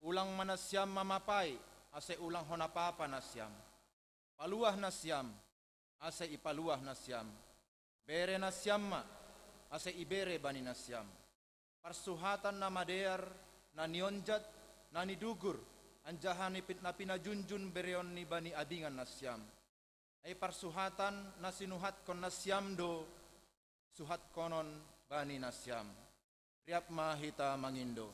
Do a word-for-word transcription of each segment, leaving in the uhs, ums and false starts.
Ulang ma nasiam mamapai, ase ulang hona papa nasiam. Paluah nasiam, ase ipaluah nasiam. Bere nasiam ma, ase ibere bani nasiam. Parsuhatan na madear, na nionjat, na nidugur, anjaha na pinajunjun bereon ni bani adingan nasiam. Ai parsuhatan na sinuhatkon nasiam do suhatkonon bani nasiam. Riap ma hita mangindo.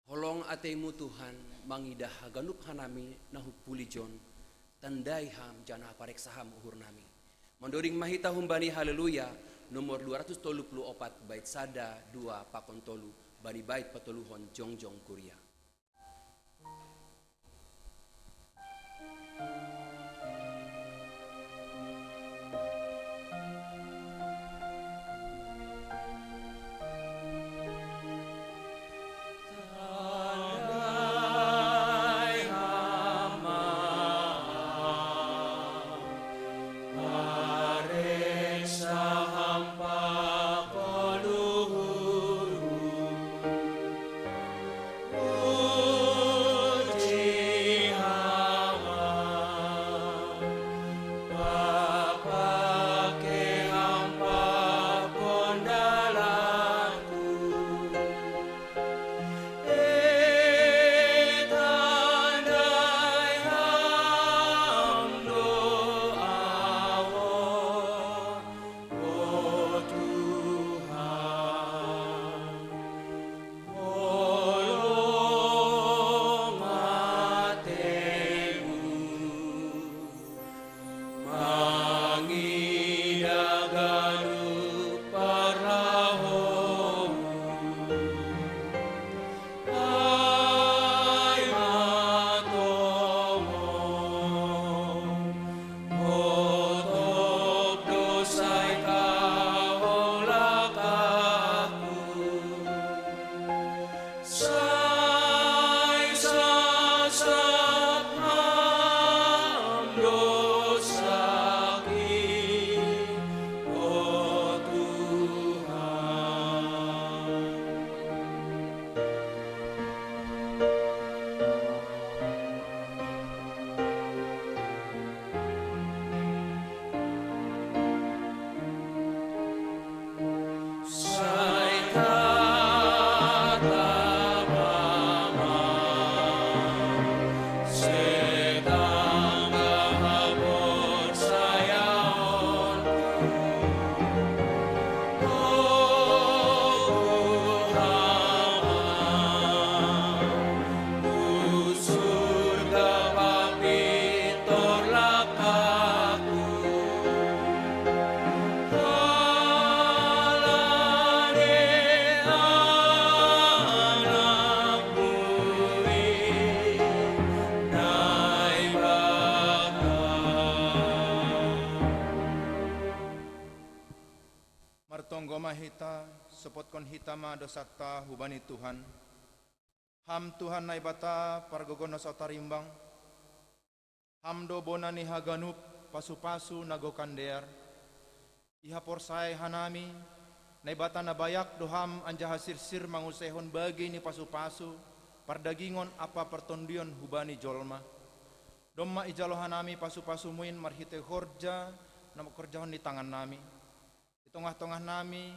Holong ateimu Tuhan, mangidah haganup hanami na humpulijon, tandai ham janah pareksa ham uhur nami. Mandoding ma hita humbani Haleluya, nomor dua ratus tolu puluh opat, bait sada, dua, pakon tolu, bani bait patoluhon jongjong kuria. Martonggo ma hita, sopotkon hita ma dosanta hubani Tuhan. Ham Tuhan Naibata, pargogoh na so tarimbang, Ham do bona ni haganup pasupasu na gokan dear. Ihaporsayaai hanami, Naibata na bayak do Ham anjaha sirsir manguseihon bagei ni pasupasu, pardagingon ampa partondion hubani jolma. Domma ijalo hanami pasupasuMu in marhitei horja na mangkorjahon ni tangannami. Di tongah-tongahnami,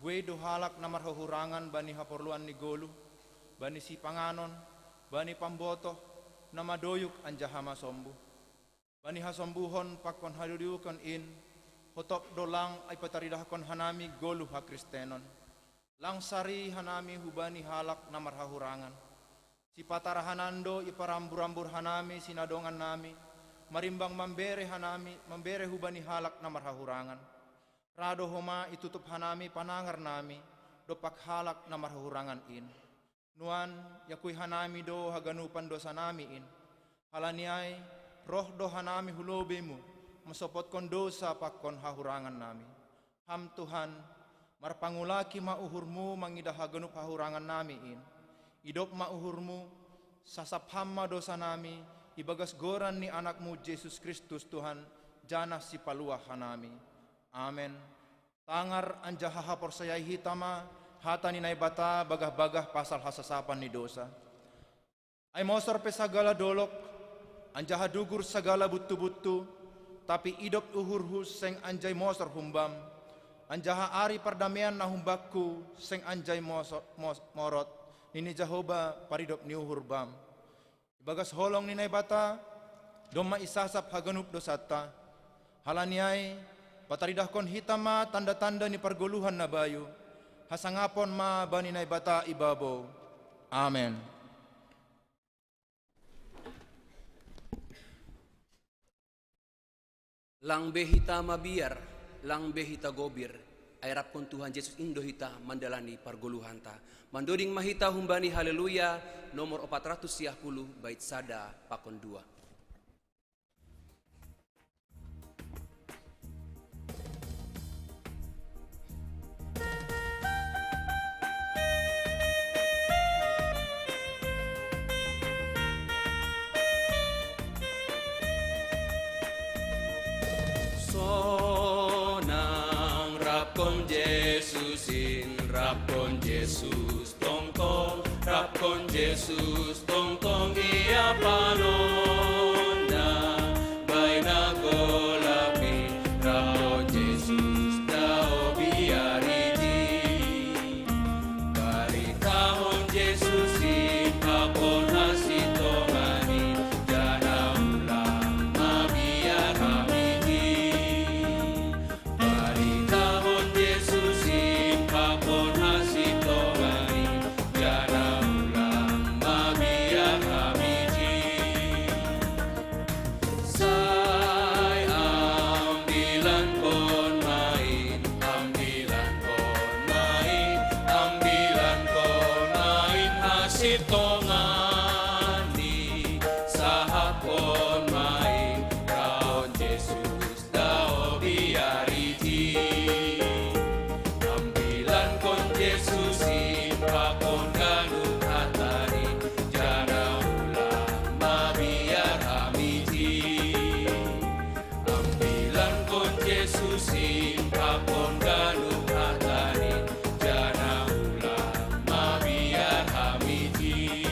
buei do halak na marhahurangan bani haporluan ni goluh, bani sipanganon, bani pambotoh, na madoyuk anjaha masombuh. Bani hasombuhon pakon hadoyukon in, hotop do lang ipataridahkon hanami goluh hakristenon. Lang sari hanami hubani halak na marhahurangan. Sipata rahanan do iparambur-ambur hanami sinadongannami, marimbang mambere hanami, mambere hubani halak na marhahurangan. Ra do homa itutup hanami panangarnami, dompak halak na marhahurangan in. Nuan, iakui hanami do haganupan dosanami in. Halani ai, roh do hanami hu lobeiMu, mansopotkon dosa pakon hahurangannami. Ham Tuhan, marpangulaki ma uhurMu mangidah haganup hahurangannami in. Idop ma uhurmu, sasap ham ma dosa nami, ibagas goran ni Anakmu Jesus Kristus Tuhan, janah Sipaluah hanami. Amen. Tangar anjaha haporsayai hita ma hata ni Naibata bagah-bagah pasal hasasapan ni dosa. Ai mosor pe sagala dolok, anjaha dugur sagala buntu-buntu, tapi idop uhurhu seng anjai mosor humbam, anjaha ari pardamean na humbakku seng anjai moso-, mos-, morot, nini Jahowa paridop ni uhur bam. Ibagas holong ni Naibata, domma isasap haganup dosanta. Halani ai, pataridahkon hita ma tanda-tanda ni pargoluhan na bayu, hasangapon ma bani Naibata ibabou. Amen. Lang be hita mabiar, lang be hita gobir, ai rap hubakon Tuhan Jesus indo hita mandalani pargoluhanta. Mandoding ma hita humbani Haleluya nomor opat ratus siah puluh bait sada pakon dua. Sonang rap hubakon Jesus in, rap hubakon Jesus tongtong, rap hubakon Jesus tongtong ia panonda, baina golap i, rap hubakon Jesus dao biar iji. Baritahon Jesus in pakon hasintongan i, janah ulang mabiar ham iji. Baritahon Jesus in pakon hasintongan i, janah ulang mabiar ham iji. Sai ambilankon ma in, ambilankon ma in, ambilankon ma in hasintongan i, sahapkon ma in, rap hubakon Jesus dao biar iji. Ambilankon Jesus in pakon ganup hata ni, janah ulang mabiar ham iji. Ambilankon Jesus in pakon ganup hata ni, janah ulang mabiar ham iji.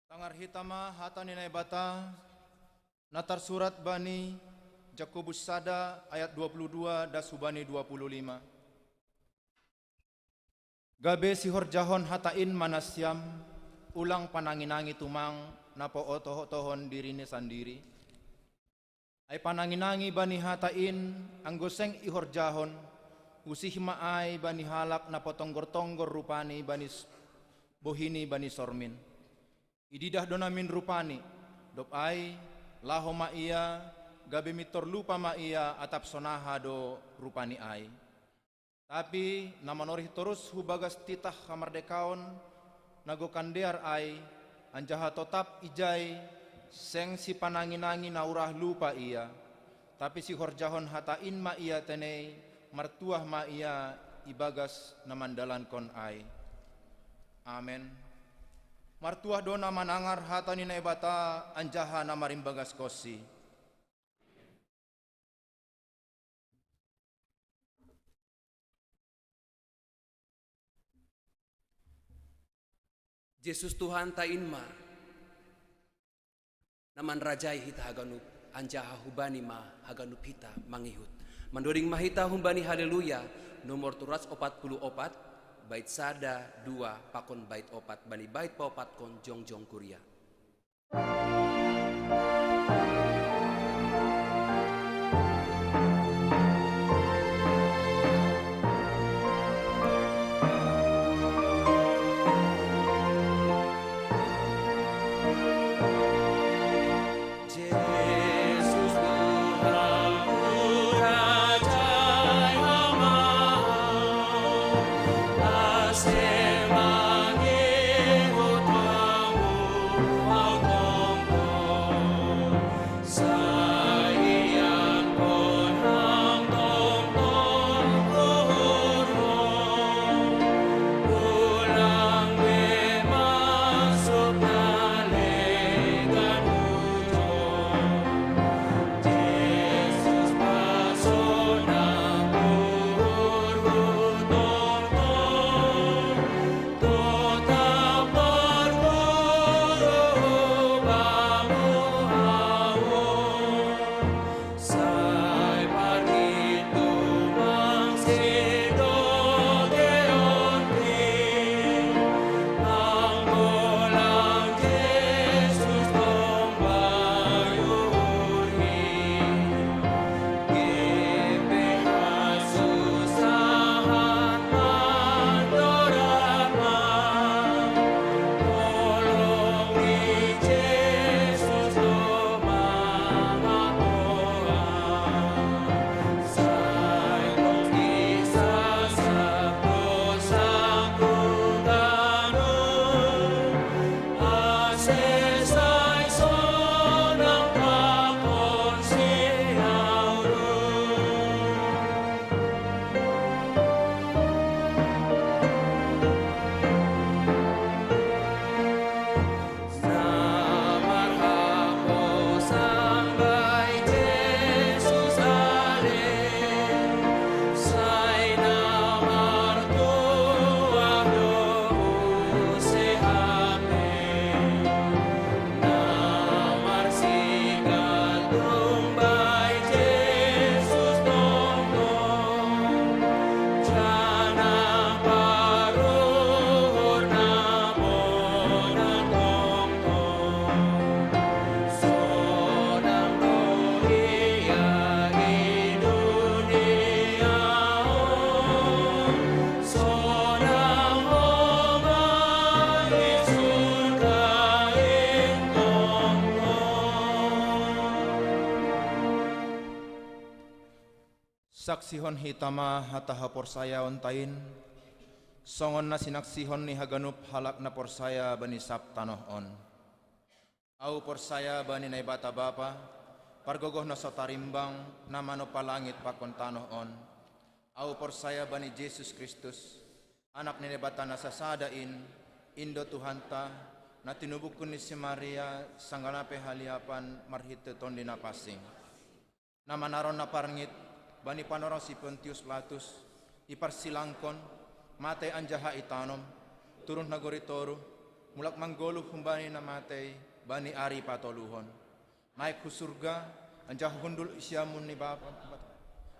Tangar hita ma hata ni Naibata, na tarsurat bani Jakobus sada ayat dua puluh dua das hubani dua puluh lima. Gabe sihorjahon hata in ma nasiam, ulang panangi-nangi tumang na pootoh-otohon dirini sandiri. Ai panangi-nangi bani hata in, anggo seng ihorjahon, usih ma ai bani halak na patonggor-tonggor rupani bani s-, bohini bani sormin. Ididah do namin rupani, dob ai, laho ma ia, gabe mintor lupa ma ia atap sonaha do rupani ai. Tapi na manorih torus hu bagas titah hamardekaon na gokan dear ai, anjaha totap ijai, seng sipanangi-nangi na urah lupa ia, tapi sihorjahon hata in ma ia tenei, martuah ma ia ibagas na mandalankon ai. Amen. Martuah do na manangar hata ni Naibata anjaha na marimbagaskon si. Jesus Tuhanta in ma na manrajai hita haganup, anjaha hu Bani ma haganup hita mangihut. Mandoding ma hita humbani Haleluya nomor tolu ratus opat puluh opat, bait sada, dua, pakon bait opat, bani bait paopatkon jongjong kuria. Saksihon hita ma hata haporsayaon tain, songon na sinaksihon ni haganup halak na porsaya bani sab tanoh on. Ahu porsaya bani Naibata Bapa, pargogoh na so tarimbang, na manompa langit pakon tanoh on. Ahu porsaya bani Jesus Kristus, Anak ni Naibata na sasada in, in do Tuhanta, na tinubuhon ni si Maria sanggah na pe haliapan marhite Tonduy Napansing. Na manaron na parngit bani panorang si Pontius Pilatus, iparsilangkon, matei anjaha itanom, turun nagori toruh, mulak manggoluh humbani na matei bani ari patoluhon. Naek hu surga, anjaha hundul siamun ni Bapa,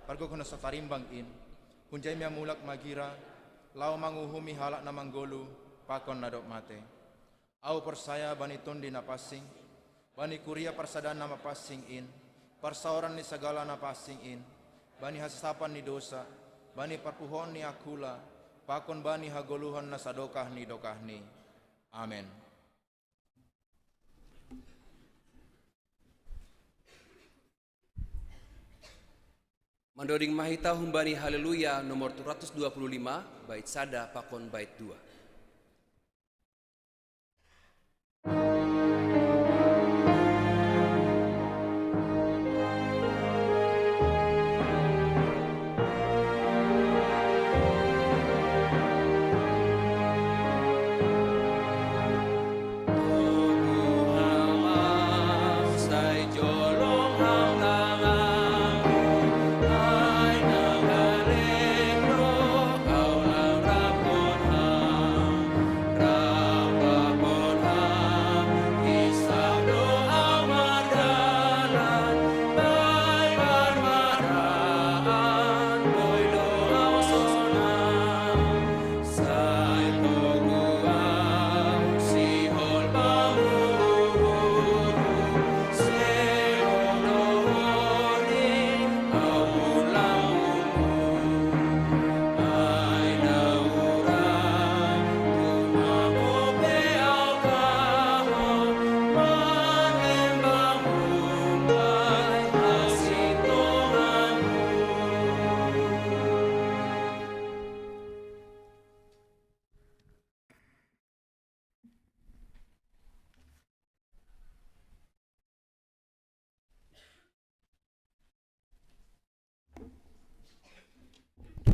pargogoh na so tarimbang in. Hunjai ma ia mulak magira, laho manguhumi halak na manggoluh pakon na dob matei. Ahu porsaya bani Tonduy Napansing, bani kuria parsadaan na mapansing in, parsaoran ni sagala na pansing in, bani hasasapan ni dosa, bani parpuhoon ni angkula, pakon bani hagoluhan na sadokah ni dokahni. Amen. Mandoding ma hita humbani Haleluya nomor dua ratus dua puluh lima, bait sada pakon bait dua.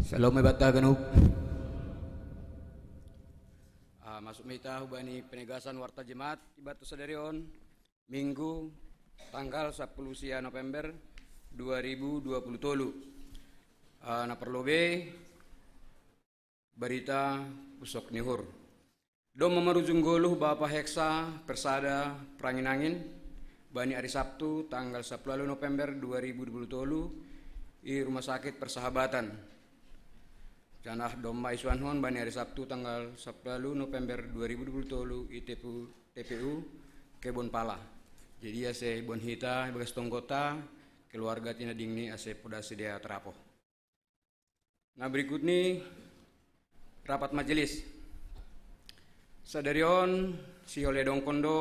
Syalom, Bapa haganup. Ah, masuk ma hita hubani penegasan warta Jemaat, iba tu sadari on, Minggu, tanggal sapuluh sia November dua ribu dua puluh tolu. Ah, na parlobei, barita pusok ni uhur. Domma marujung goluh Bapa Heksa Persada Peranginangin, bani ari Sabtu tanggal sapuluh ualu November dua ribu dua puluh tolu, i Rumah Sakit Persahabatan. Janah domma isuanhon bani ari Sabtu tanggal sapuluh ualu November dua ribu dua puluh tolu i T P U, T P U Kebon Pala. Jadi ase boan hita ibagas tonggonta, keluarga tinadingni ase poda sidea tarapoh. Na berikutni, rapat majelis. Sadari on, sihol iadongkon do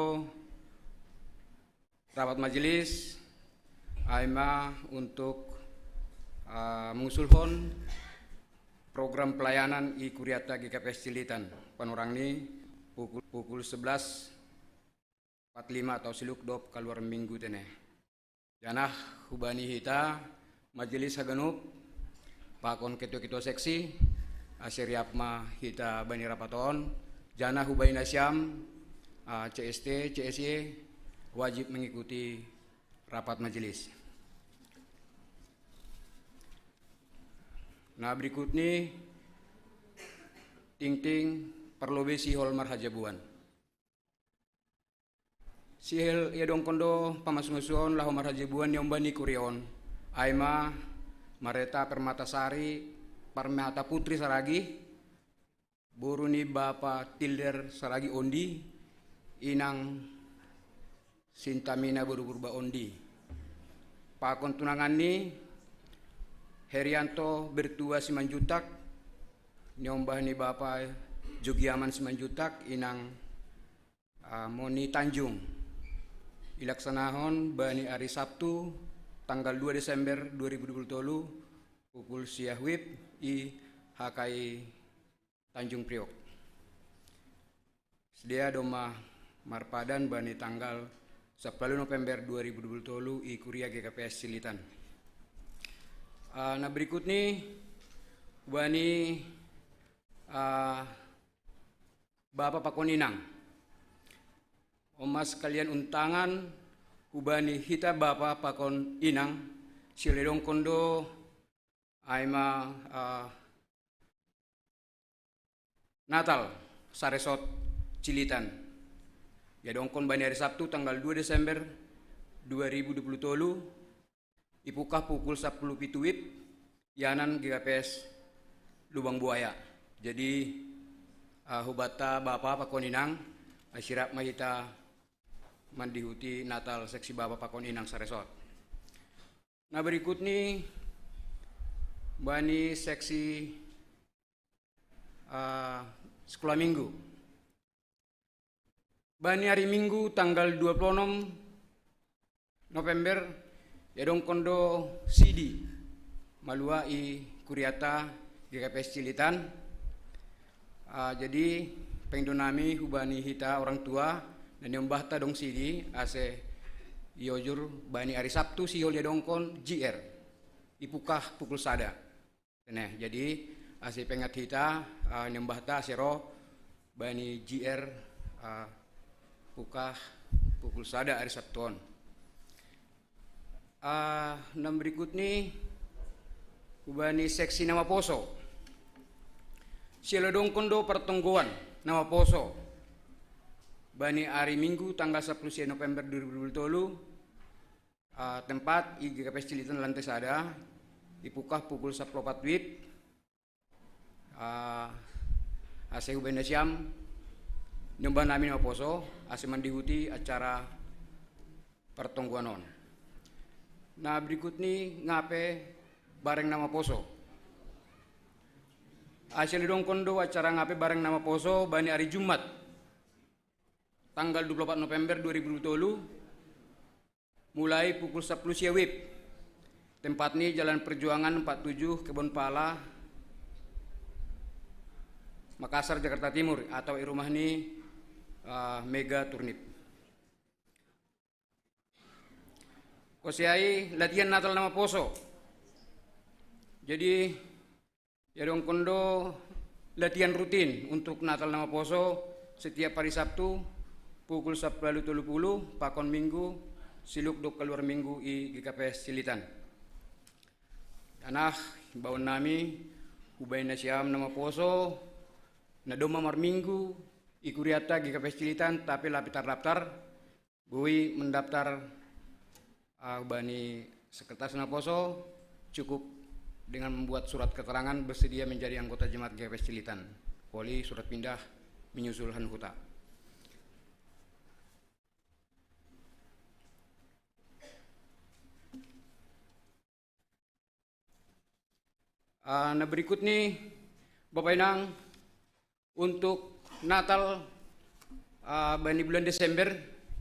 rapat majelis, ai ma untuk, ah, mengusulhon program pelayanan i Kuriata G K P S Cilegon, panorangni pukul, pukul sebelas empat lima atau siluk dob kaluar minggu tene. Janah hubani hita majelis haganup, pakon ketua-ketua seksi, ase riap ma hita bani rapat on, janah hubani nasiam, ah, C S T, C S Y, wajib mengikuti rapat majelis. Na berikutni, tingting parlobei sihol marhajabuan. Sihol iadongkon do pamasumasuon laho marhajabuan ni ombaan ni kuria on, ai ma Mareta Permatasari, Permata Putri Saragih, boru ni Bapa Tilder Saragih Ondi, Inang Sintamina boru Purba Ondi. Pakon tunangan ni Herianto Bertua Simanjuntak, niombah ni Bapa Jogiaman Simanjuntak, inang ah, Moni Tanjung. Ilaksanahon bani ari Sabtu, tanggal dua Desember dua ribu dua puluh tolu, pukul sia wib i H K I Tanjung Priok. Sidea domma marpadan bani tanggal sampulu November dua ribu dua puluh tolu i Kuria G K P S Silitan. Ah, na berikut ni bani ah, Bapa pakon inang. Omas kalian untangan hubani hita bapa pakon inang, siledongkon do ai ma ah, Natal saresot Cilitan. Iadongkon bani ari Sabtu tanggal dua Desember dua ribu dua puluh tolu, ipukah pukul sampulu pitu wib, ianan G K P S Lubang Buaya. Jadi ah, hubanta bapa pakon inang, ah, sirap ma hita mandihuti Natal seksi bapa pakon inang saresot. Na berikut ni bani seksi ah, sekolah minggu. Bani ari Minggu tanggal dua puluh onom November, iadongkon do sidi malua i kuriata G K P S Cilitan. Ah, jadi pengdo nami hubani hita orang tua, na niombahta dong sidi ase iojur bani ari Sabtu sihol iadongkon G R, ipukah pukul sada. Neh, jadi ase pengat hita ah, niombahta ase ro bani G R ah, pukah pukul sada ari Sabtu on. Ah, na berikut ni hubani seksi na maposo. Siledongkon do partonggoan na maposo bani ari Minggu tanggal sampulu sia November dua ribu dua puluh tolu, ah, tempat i G K P S Cilitan lantai sada, ipukah pukul sampulu opat wib. Ah, ase hubani nasiam niombah nami na maposo ase mandihuti acara partonggoan on. Na berikut ni ngape bareng na maposo. Ase ledongkon do acara ngape bareng na maposo bani ari Jumat tanggal dua puluh opat November dua ribu dua puluh tolu, mulai pukul sampulu sia wib. Tempat ni Jalan Perjuangan empat tujuh, Kebon Pala, Makassar, Jakarta Timur, atau i rumah ni ah, Mega Turnip. Kose ai latihan Natal na maposo. Jadi iadongkon do latihan rutin untuk Natal na maposo setiap hari Sabtu pukul sampulu tolu pulu pakon Minggu, siluk do kaluar Minggu i G K P S Silitan. Anah, imbauan nami hubani nasiam na maposo, na domma marminggu i kuriata G K P S Cilitan, tapi lape tardaftar, boi mendaftar ah, hubani sekretaris na maposo, cukup dengan membuat surat keterangan bersedia menjadi anggota jemaat G K P S Cilitan. Poli surat pindah menyusul hanuhuta. Ah, na berikut ni Bapa inang, untuk Natal ah, bani bulan Desember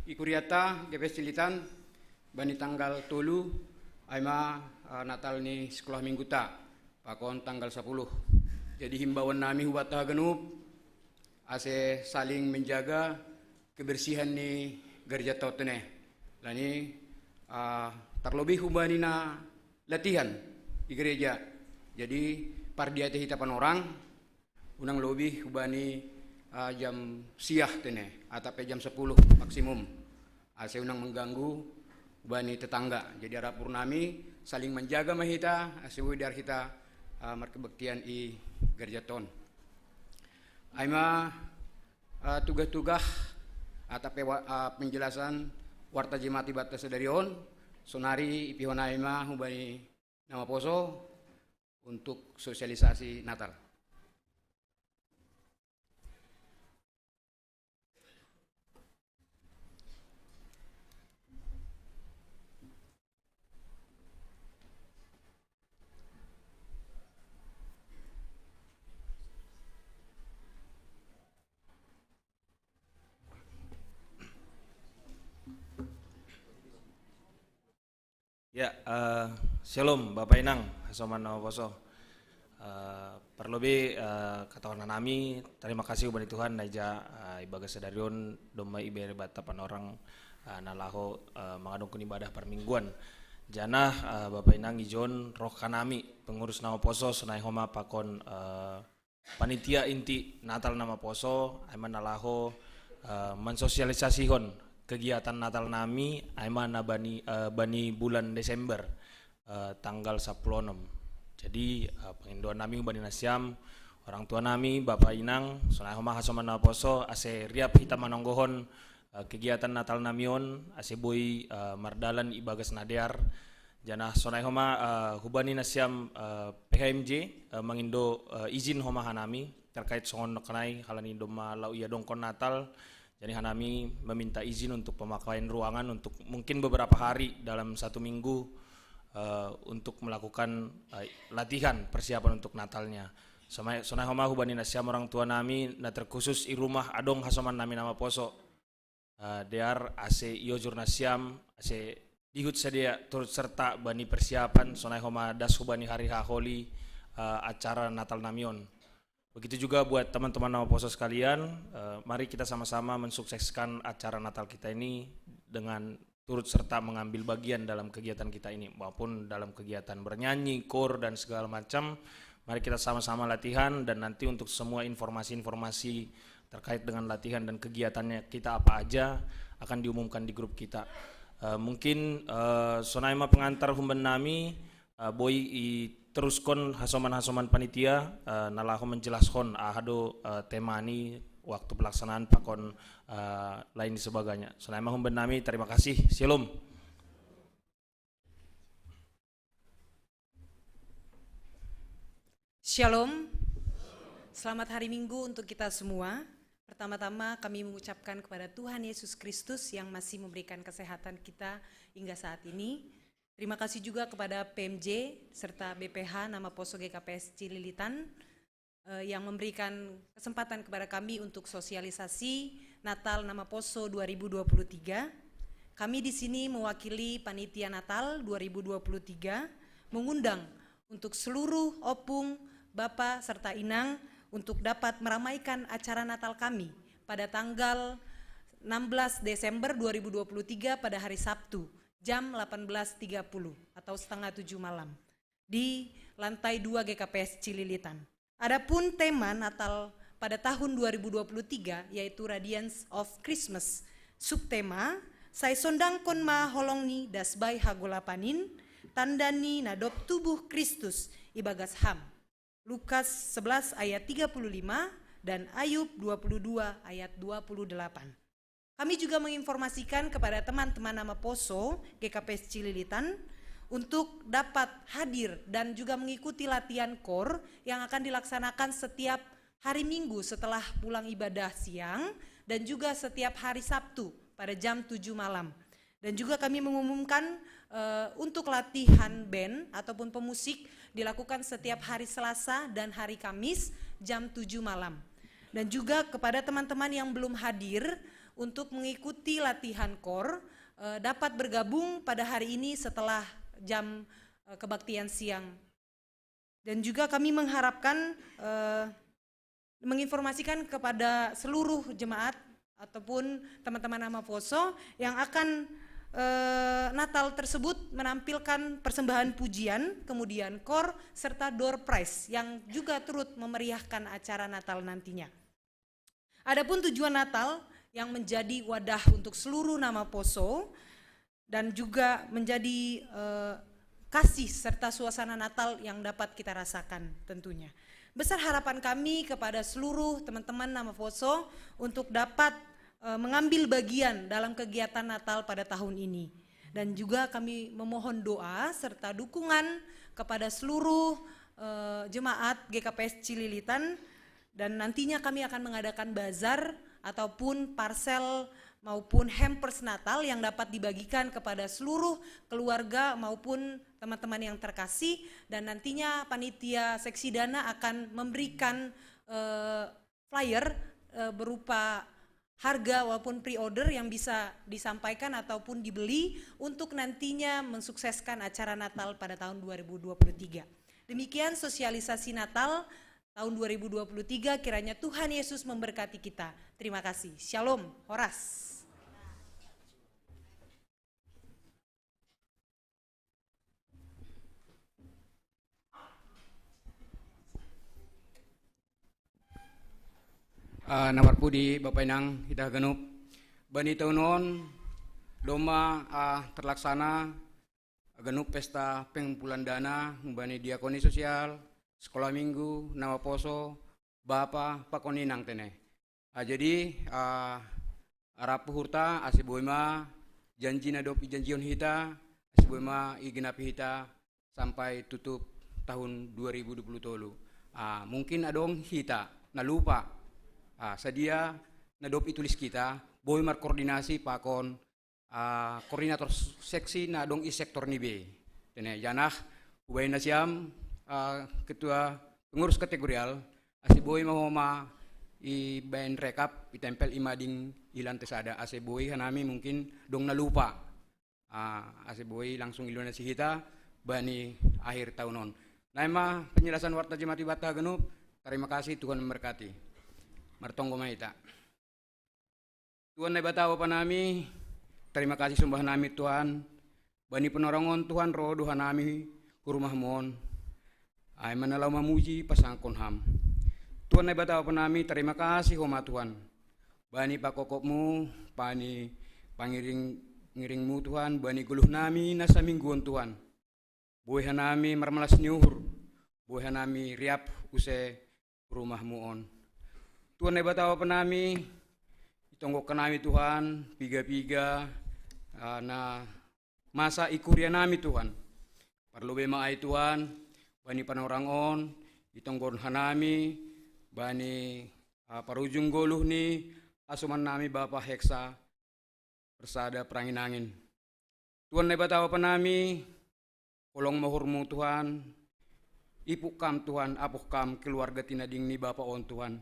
i kuriata G K P S Cilitan, bani tanggal tolu, ai ma ah, Natal ni sekolah mingguta pakon tanggal sampulu. Jadi imbauan nami hubanta haganup ase saling menjaga kebersihan ni gerejata on ne. Alani ah, tarlobih hubani na latihan i gereja. Jadi pardiate hita panorang, unang lobih hubani ah, jam sia ne, atap pe jam sampulu maksimum, ase unang mengganggu hubani tetangga. Jadi arap nami saling menjaga ma hita ase boi dear hita ah, markebaktian i gerejata on. Ai ma ah, tugah-tugah atap pe wa- ah, penjelasan warta jemaat i banta sadari on. Sonari ipihon nami ma hubani na maposo untuk sosialisasi Natal. Ya, eh, shalom Bapak Inang, hasoman nama poso. Eh, perlobe, eh, katakan nami, terima kasih ubani Tuhan, naija, eh, ibagas sadari on domma ibere banta panorang, eh, na laho, eh, mangadongkon ibadah parmingguan. Janah, eh, Bapak Inang ijon roh kanami, pengurus nama poso, sonai homa pakon, eh, panitia inti Natal nama poso, ai ma na laho, eh, mansosialisasihon kegiatan Natal nami, ai ma na bani, eh, bani bulan Desember, eh, tanggal sapuluh onom. Jadi, eh, pangindoan nami hubani nasiam, orang tua nami, Bapak Inang, sonai homa hasoman nama poso, ase riap hita manonggohon, eh, kegiatan Natal nami on, ase boi, eh, mardalan ibagas na dear. Janah sonai homa, eh, hubani nasiam, eh, P H M J, eh, mangindo, eh, izin homa hanami, terkait songon nangkin ai, halani domma laho iadongkon Natal, jadi hanami meminta izin untuk pemakaian ruangan untuk mungkin beberapa hari dalam satu minggu, eh, untuk melakukan, eh, latihan persiapan untuk Natalnya. Sonai, sonai homa hubani nasiam orang tua nami, na terkhusus i rumah adong hasoman nami nama poso. Eh, dear ase iojur nasiam, ase dihut sadia turut serta bani persiapan, sonai homa das hubani hari haholi, eh, acara Natal nami on. Begitu juga buat teman-teman nama poso sekalian, eh, mari kita sama-sama mensukseskan acara Natal kita ini dengan turut serta mengambil bagian dalam kegiatan kita ini, maupun dalam kegiatan bernyanyi, koor, dan segala macam. Mari kita sama-sama latihan, dan nanti untuk semua informasi-informasi terkait dengan latihan dan kegiatannya kita apa aja akan diumumkan di grup kita. Eh, mungkin, eh, sonai ma pengantar hubani nami, eh, boi iteruskon hasoman-hasoman panitia, eh, na laho menjelaskan aha do, eh, tema ni, waktu pelaksanaan pakon, eh, lain sebagainya. Sonai ma hubani nami, terima kasih. Shalom. Shalom. Selamat hari Minggu untuk kita semua. Pertama-tama kami mengucapkan kepada Tuhan Yesus Kristus yang masih memberikan kesehatan kita hingga saat ini. Terima kasih juga kepada P M J serta B P H Nama Poso G K P S Cililitan, eh, yang memberikan kesempatan kepada kami untuk sosialisasi Natal Nama Poso dua ribu dua puluh tiga. Kami di sini mewakili Panitia Natal dua ribu dua puluh tiga mengundang untuk seluruh opung, bapa, serta inang untuk dapat meramaikan acara Natal kami pada tanggal enam belas Desember dua ribu dua puluh tiga pada hari Sabtu jam delapan belas tiga puluh atau setengah tujuh malam di lantai dua G K P S Cililitan. Adapun tema Natal pada tahun dua ribu dua puluh tiga yaitu Radiance of Christmas. Subtema, sai sondangkon ma holong ni das bai hagolapan in, tanda ni na dob tubuh Kristus ibagas ham. Lukas sebelas ayat tiga puluh lima dan Ayub dua puluh dua ayat dua puluh delapan. Kami juga menginformasikan kepada teman-teman Nama Poso G K P S Cililitan untuk dapat hadir dan juga mengikuti latihan koor yang akan dilaksanakan setiap hari Minggu setelah pulang ibadah siang dan juga setiap hari Sabtu pada jam tujuh malam. Dan juga kami mengumumkan, eh, untuk latihan band ataupun pemusik dilakukan setiap hari Selasa dan hari Kamis jam tujuh malam. Dan juga kepada teman-teman yang belum hadir untuk mengikuti latihan koor, eh, dapat bergabung pada hari ini setelah jam, eh, kebaktian siang. Dan juga kami mengharapkan, eh, menginformasikan kepada seluruh jemaat ataupun teman-teman Nama Poso yang akan, eh, Natal tersebut menampilkan persembahan pujian, kemudian koor, serta door prize yang juga turut memeriahkan acara Natal nantinya. Adapun tujuan Natal yang menjadi wadah untuk seluruh Nama Poso dan juga menjadi, eh, kasih serta suasana Natal yang dapat kita rasakan tentunya. Besar harapan kami kepada seluruh teman-teman Nama Poso untuk dapat, eh, mengambil bagian dalam kegiatan Natal pada tahun ini. Dan juga kami memohon doa serta dukungan kepada seluruh, eh, jemaat G K P S Cililitan, dan nantinya kami akan mengadakan bazar ataupun parsel maupun hampers Natal yang dapat dibagikan kepada seluruh keluarga maupun teman-teman yang terkasih, dan nantinya panitia seksi dana akan memberikan, eh, flyer, eh, berupa harga walaupun pre-order yang bisa disampaikan ataupun dibeli untuk nantinya mensukseskan acara Natal pada tahun dua ribu dua puluh tiga. Demikian sosialisasi Natal tahun dua ribu dua puluh tiga, kiranya Tuhan Yesus memberkati kita. Terima kasih. Shalom, horas. Ah, na marpudi Bapa inang hita haganup. Bani taun on domma ah, terlaksana haganup pesta pengumpulan dana bani diakoni sosial, sekolah minggu, nama poso, bapa pakon inang tene. Ah, jadi ah, arap uhurta ase boi ma janji na dob ijanjihon hita ase boi ma igenapi hita sampai tutup tahun dua ribu dua puluh tolu. Ah, mungkin adong hita na lupa ah, sadia na dob itulis kita boi markoordinasi pakon ah, koordinator seksi na adong i sektor ni bei. Tene janah hubaen nasiam ah, ketua pengurus kategorial ase boi ma homa ibaen rekap itempel imading i lante sada ase boi hanami mungkin dong na lupa ah, ase boi langsung ilona si hita bani akhir tahun on. Naima penjelasan warta jemati bata haganup. Terima kasih, Tuhan memberkati. Martonggo ma hita. Tuhan Naibata Bapa nami, terima kasih sombah nami Tuhan. Bani panorangon Tuhan ro doha nami hu rumahmu on. Ai ma na laho mamuji pasangkon ham. Tuhan Naibata Bapa nami, terima kasih homa Tuhan. Bani pakokopmu, bani pangiring-ngiringmu Tuhan, bani goluh nami na saminggu on Tuhan. Boi hanami marmalas ni uhur, boi hanami riap use rumahmu on. Tuhan Naibata Bapa nami, itonggokkon nami Tuhan piga-piga ah, na masa i kuria nami Tuhan. Parlobei ma ai Tuhan, bani panorang on, itonggohon hanami bani ah, parujung goluh ni hasoman nami Bapa Heksa Persada Peranginangin. Tuhan Naibata Bapa nami, holong ma uhurmu Tuhan, ipuk kam Tuhan, apoh kam keluarga tinading ni Bapa on Tuhan.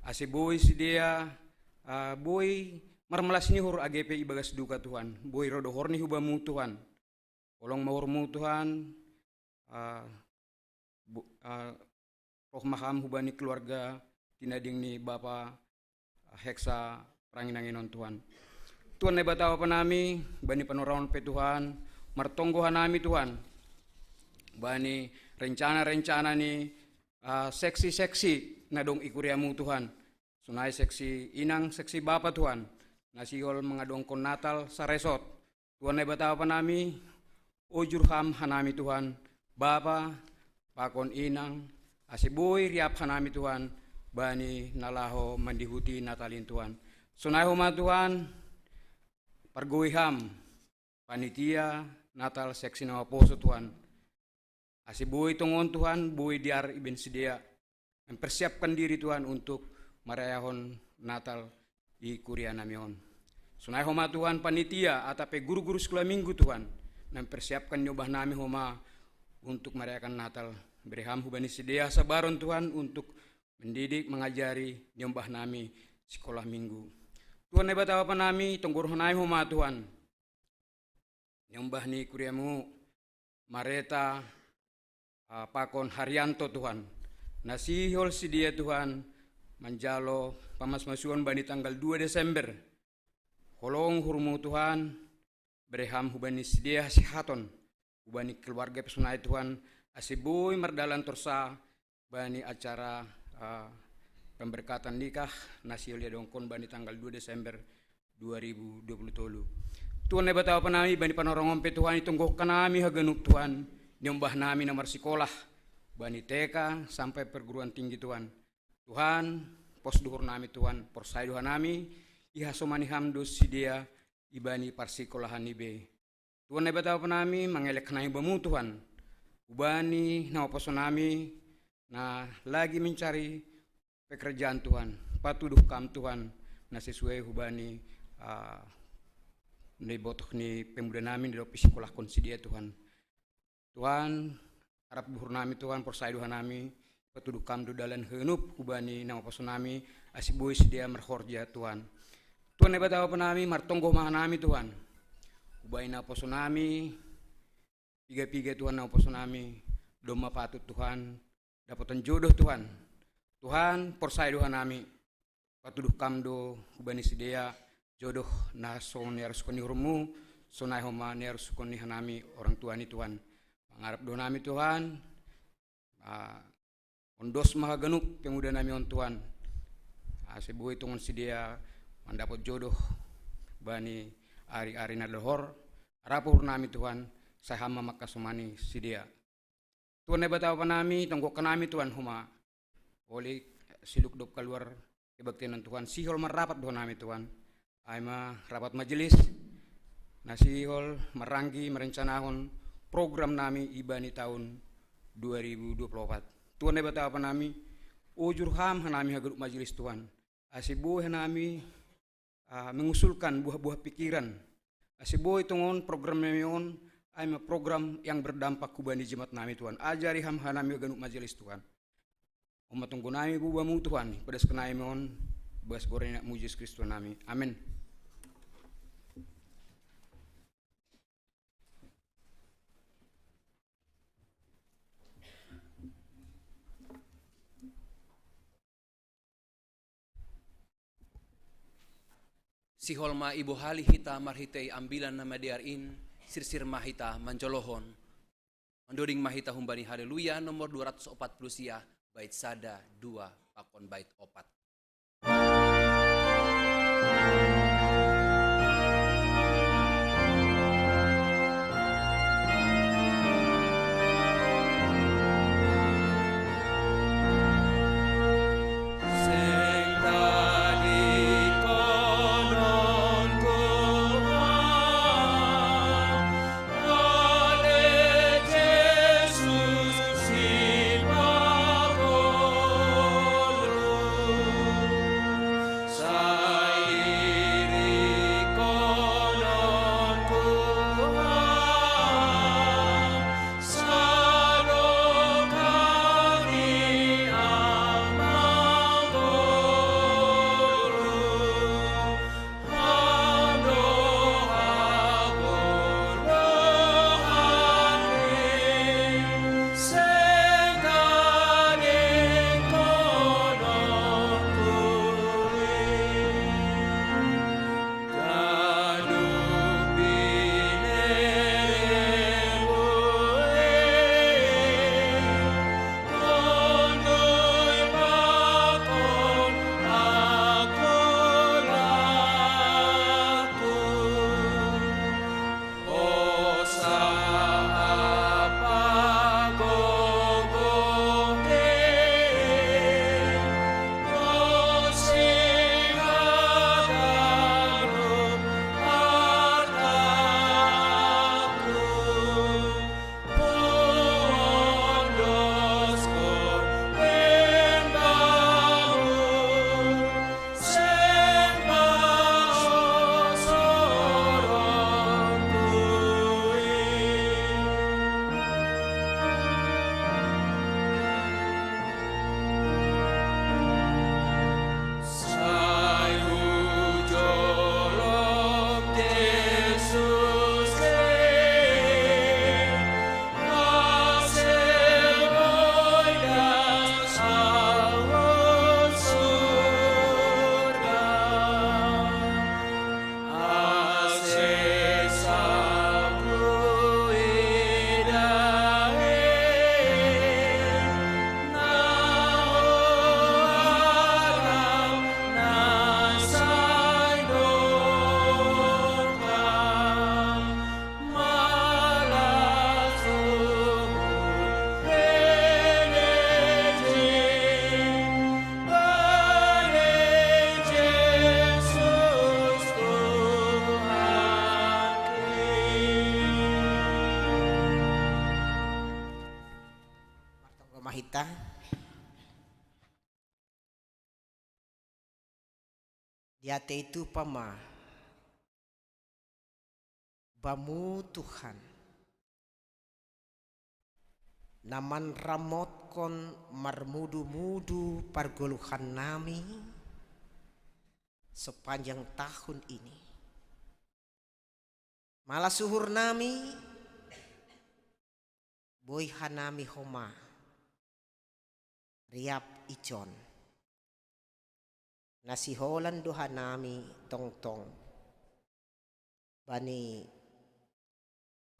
Ase boi sidea ah, boi marmalas ni uhur age pe ibagas duka Tuhan, boi ro do uhurni hu Bamu Tuhan. Holong ma uhurmu Tuhan, ah, bo- ah, roh ma ham hubani keluarga tinading ni Bapa Heksa Peranginangin on Tuhan. Tuhan Naibata Bapa nami, bani panorangon pe Tuhan, martonggo hanami Tuhan, bani rencana-rencana ni ah, seksi-seksi na dong i kuriamu Tuhan. Sonai seksi inang seksi bapa Tuhan, na sihol mangadongkon Natal saresot. Tuhan Naibata Bapa nami, ojur ham hanami Tuhan, bapa pakon inang, ase boi riap hanami Tuhan, bani na laho mandihuti Natal in Tuhan. Sonai homa Tuhan, pargoi ham panitia Natal seksi na maposo Tuhan. Ase boi tongon Tuhan, boi dear ibaen sidea mempersiapkan diri Tuhan untuk marayahon Natal i kuria nami on. Sonai homa Tuhan panitia atap pe guru-guru sekolah minggu Tuhan, na mempersiapkan niombah nami homa untuk merayakan Natal. Bere ham hubani sidea sabaron Tuhan untuk mendidik, mengajari niombah nami sekolah minggu. Tuhan Naibata Bapa nami, tonggohon nami homa Tuhan niombah ni kuriamu Mareta ah, pakon Haryanto Tuhan. Na sihol sidea Tuhan manjalo pamasmasuon bani tanggal dua Desember. Holong uhurmu Tuhan, bere ham hubani sidea hasehaton, hubani keluarga pe sonai Tuhan, ase boi mardalan torsa bani acara ah, pemberkatan nikah na sihol iadongkon bani tanggal dua Desember dua ribu dua puluh tolu. Tuhan Naibata Bapa nami, bani panorangon pe Tuhan, itonggohon nami haganup Tuhan, niombah nami na marsikolah bani T K sampai perguruan tinggi Tuhan. Tuhan, pos do uhur nami Tuhan, porsaya do uhur nami, ihasomani ham do sidea ibani parsikolahan ni bei. Tuhan Naibata Bapa nami, mangelek nami Bamu Tuhan, hubani na maposo nami na lagi mencari pekerjaan Tuhan, patuduh kam Tuhan, na sesuai hubani ah, na ibotoh ni pemuda nami na dob isikolahkon sidea Tuhan. Tuhan, arap do uhur nami Tuhan, porsaya do uhur nami, patuduh kam do dalan haganup hubani na maposo nami, ase boi sidea marhorja Tuhan. Tuhan Naibata Bapa nami, martonggo ma hanami Tuhan. Hubaen na huposo nami, piga-piga Tuhan na huposo nami, domma patut Tuhan, dapotan jodoh Tuhan. Tuhan, porsaya do hanami, patuduh Kam do hubani sidea jodoh na so niaruskon ni uhurMu, sonai homa niaruskon ni hanami orang tua ni Tuhan. Mangarap do hanami Tuhan, ah, ondos ma haganup pemuda nami on Tuhan. Ase boi tongon sidea mandapot jodoh bani ari-ari na dohor, rap uhur nami Tuhan, sai Ham ma mangkasomani sidea. Tuhan Naibata Bapa nami, tonggohon hanami Tuhan homa. Uli siluk dob kaluar kebaktian on Tuhan, sihol marrapat do hanami Tuhan. Ai ma rapat majelis, na sihol maranggi marencanahon program nami ibani taon dua ribu dua puluh opat. Tuhan Naibata Bapa nami, ujur Ham hanami haganup majelis Tuhan. Ase boi hanami, ah, mengusulkan buah-buah pikiran. Ase boi tongon program nami on, ai ma program yang berdampak hubani jemaat nami Tuhan. Ajari Ham hanami haganup majelis Tuhan. On ma tonggo nami hu Bamu Tuhan, padaskan nami on, bagas goar ni AnakMu Jesus Kristus Tuhan nami. Amen. Sihol ma ibohali hita marhitei Ambilan Namadear in, sirsir ma hita manjolohon. Mandoding ma hita humbani Haleluya nomor dua ratus opat puluh sia, bait sada, dua, pakon bait opat. Martonggo ma hita. Diatei tupa ma Bamu Tuhan, na manramotkon marmudu-mudu pargoluhan nami, sepanjang tahun ini. Malah suhur nami, boi hanami homa riap ijon. Na siholan do hanami tongtong bani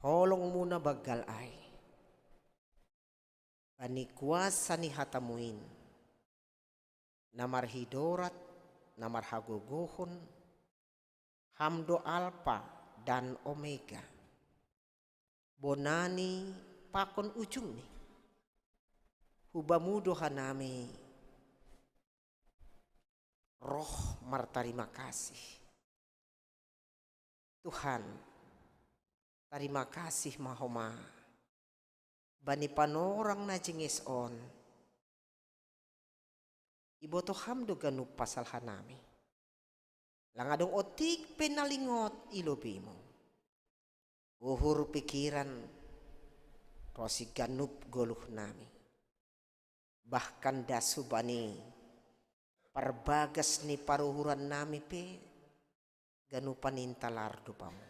holong muna banggal ai, bani kuasa ni hatamuin, na marhidorat, na marhagogohon, Ham do Alpa dan Omega, bonani pakon ujungni. Hubamu do hanami roh martarima kasih. Tuhan, tarima kasih ma homa bani panorang na jenges on. Iboto ham do ganup pasal hanami. Lang adong otik pe na lingot i lobeimu. Uhur pikiran ro si ganup goluh nami. Bahkan das hubani parbagas ni paruhuran nami pe ganupan intalar dupamu.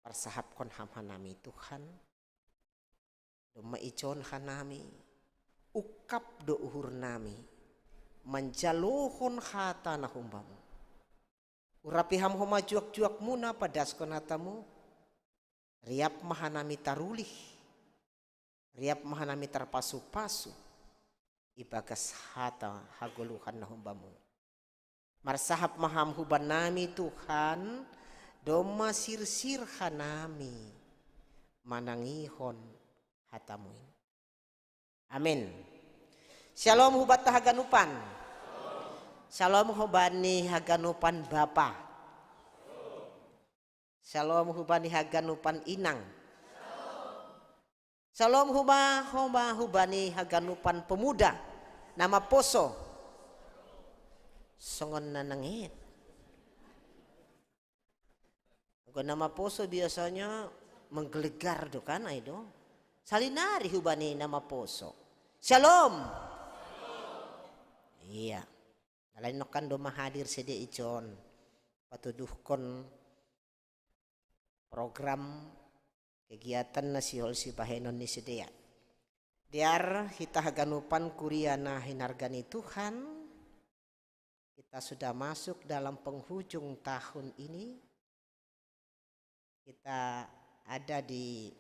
Parsahapkon ham hanami Tuhan, domma ijon hanami, ungkap do uhur nami, manjalohon hata na humbamu. Urapi ham homa juak-juak muna padaskon hatamu, riap ma hanami tarulih, riap ma hanami tarpasu-pasu, ibagas hata hagoluhan na humbamu. Marsahap ma ham hubanami Tuhan, domma sirsir hanami manangihon hatamuin. Amin. Shalom hubanta haganupan. Shalom hubani haganupan bapa. Shalom hubani haganupan inang. Shalom huma homa hubani haganupan pemuda na maposo. Songon na nangit. Anggo na maposo biasanya menggelegar do kan ai do. Salinari hubani na maposo. Shalom. Iya. Alai nongkan do ma hadir sidea ijon patuduhkon program kegiatan na sihol sibahenon ni sidea. Dear hita haganupan kuria na hinarga ni Tuhan, kita sudah masuk dalam penghujung tahun ini. Kita ada di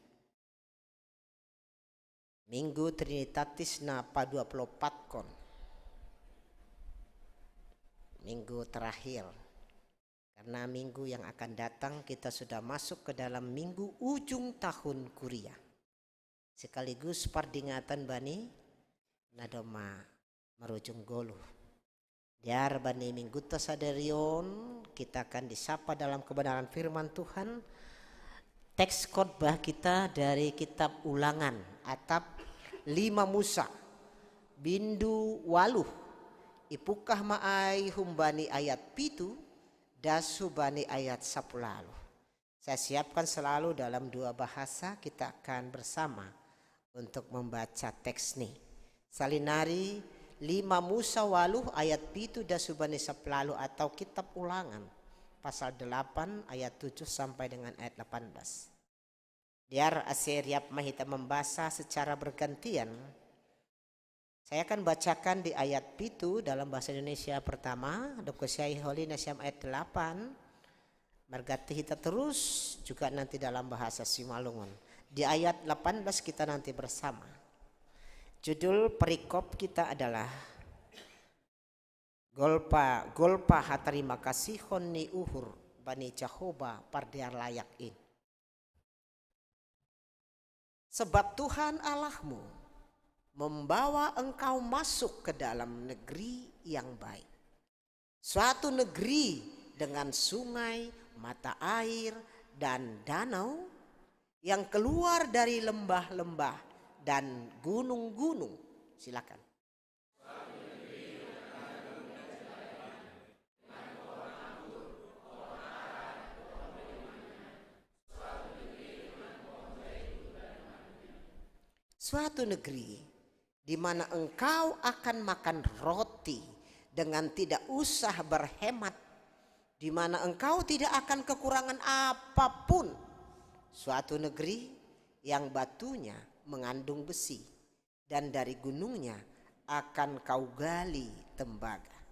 Minggu Trinitatis na padua puluh empat kon. Minggu terakhir. Karena minggu yang akan datang kita sudah masuk ke dalam minggu ujung tahun kuria. Sekaligus pardingatan bani na domma marujung goluh. Dear bani minggunta sadarion, kita akan disapa dalam kebenaran firman Tuhan. Teks khotbah kita dari kitab Ulangan, atap lima Musa, bindu waluh, ipungkah ma ai humbani ayat pitu, das humbani ayat sapuluh waluh. Saya siapkan selalu dalam dua bahasa, kita akan bersama untuk membaca teks ni. Salinari lima Musa waluh ayat pitu das humbani sapuluh waluh atau kitab Ulangan pasal delapan ayat tujuh sampai dengan ayat delapan belas. Dear ase riap ma hita membaca secara bergantian. Saya akan bacakan di ayat pitu dalam bahasa Indonesia pertama, dob husiahi holi nasiam ayat delapan, marganti hita terus juga nanti dalam bahasa Simalungun. Di ayat delapan belas kita nanti bersama. Judul perikop kita adalah Golpa, golpa hatarima kasihon ni uhur bani Jahowa pardear layak in. Sebab Tuhan Allahmu membawa engkau masuk ke dalam negeri yang baik. Suatu negeri dengan sungai, mata air, dan danau yang keluar dari lembah-lembah dan gunung-gunung. Silakan. Suatu negeri di mana engkau akan makan roti dengan tidak usah berhemat, di mana engkau tidak akan kekurangan apapun. Suatu negeri yang batunya mengandung besi, dan dari gunungnya akan kau gali tembaga.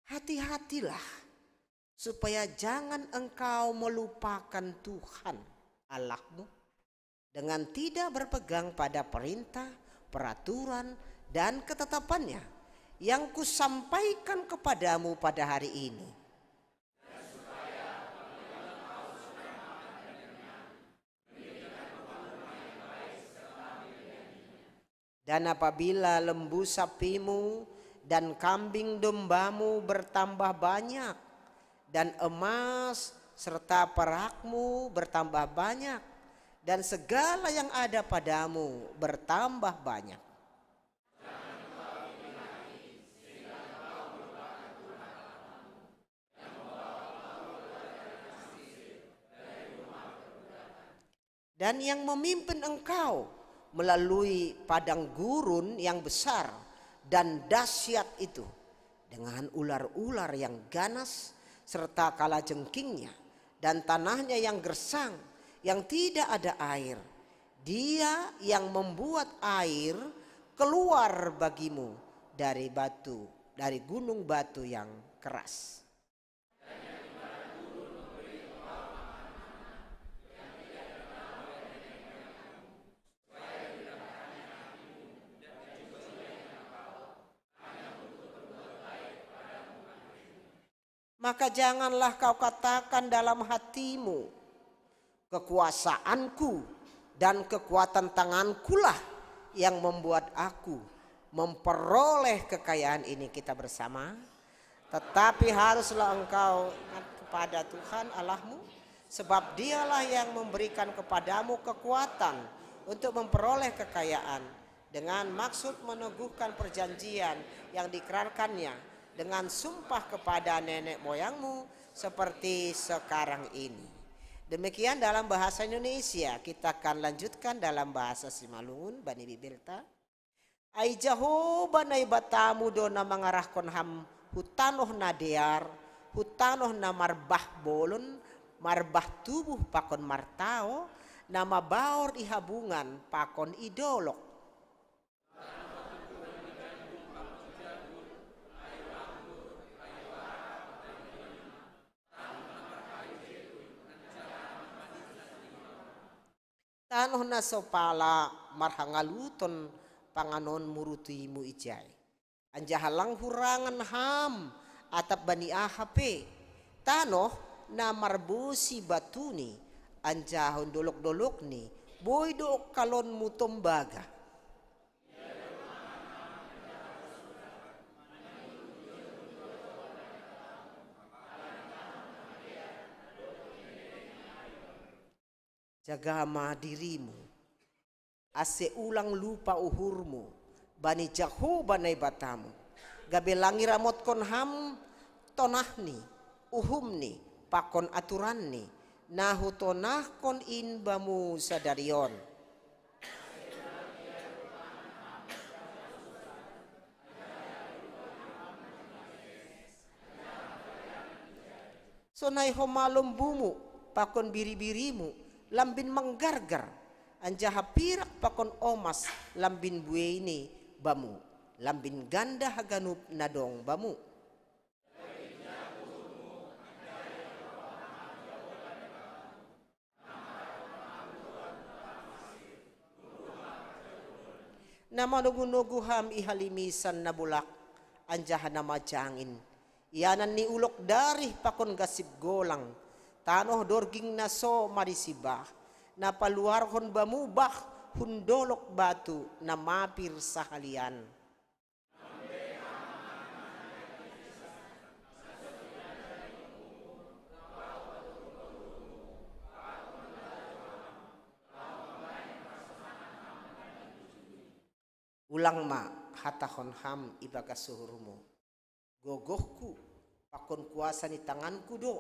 Hati-hatilah supaya jangan engkau melupakan Tuhan Allahmu dengan tidak berpegang pada perintah, peraturan, dan ketetapannya yang kusampaikan kepadamu pada hari ini. Dan apabila lembu sapimu dan kambing dombamu bertambah banyak, dan emas serta perakmu bertambah banyak, dan segala yang ada padamu bertambah banyak. Dan yang memimpin engkau melalui padang gurun yang besar dan dahsyat itu, dengan ular-ular yang ganas serta kalajengkingnya, dan tanahnya yang gersang, yang tidak ada air. Dia yang membuat air keluar bagimu dari batu, dari gunung batu yang keras. Maka janganlah kau katakan dalam hatimu, "Kekuasaanku dan kekuatan tangankulah yang membuat aku memperoleh kekayaan ini." Kita bersama. Tetapi haruslah engkau ingat kepada Tuhan Allahmu, sebab Dialah yang memberikan kepadamu kekuatan untuk memperoleh kekayaan, dengan maksud meneguhkan perjanjian yang diikrarkannya dengan sumpah kepada nenek moyangmu seperti sekarang ini. Demikian dalam bahasa Indonesia. Kita akan lanjutkan dalam bahasa Simalungun, bani bibirta. Ai Jahoba Naibatamu do na mangarahkon ham hu tanoh na dear, hu tanoh na marbah bolon, marbah tubuh pakon martao, na mabaor i habungan pakon i dolok. Tanoh na so pala marhangaluton panganon murutuimu ijai. Anjaha lang hurangan ham atap bani aha pe. Tanoh na marbosi batuni, anjaha hun dolok-dolokni, boi do ongkalonmu tombaga. Jaga ma dirimu, ase ulang lupa uhurmu bani Jahoba Naibatamu, gabe lang iramotkon ham tonahni, uhumni, pakon aturanni, na hutonahkon in bamu sadari on. Sonai homa lombumu pakon biri-birimu lambin manggargar, anjaha pirak pakon omas lambin bueini bamu, lambin ganda haganup na dong bamu. Na manogu-nogu ham i halimisan na bolak anjaha na majangin, ianan ni ulok darih pakon gasip golang, tanoh dorging na so marisi bah, na paluarhon bamu bah hun dolok batu na mapir sahalian. Ulang ma hatahon ham ibagas uhurmu, "Gogohku pakon kuasa ni tanganku do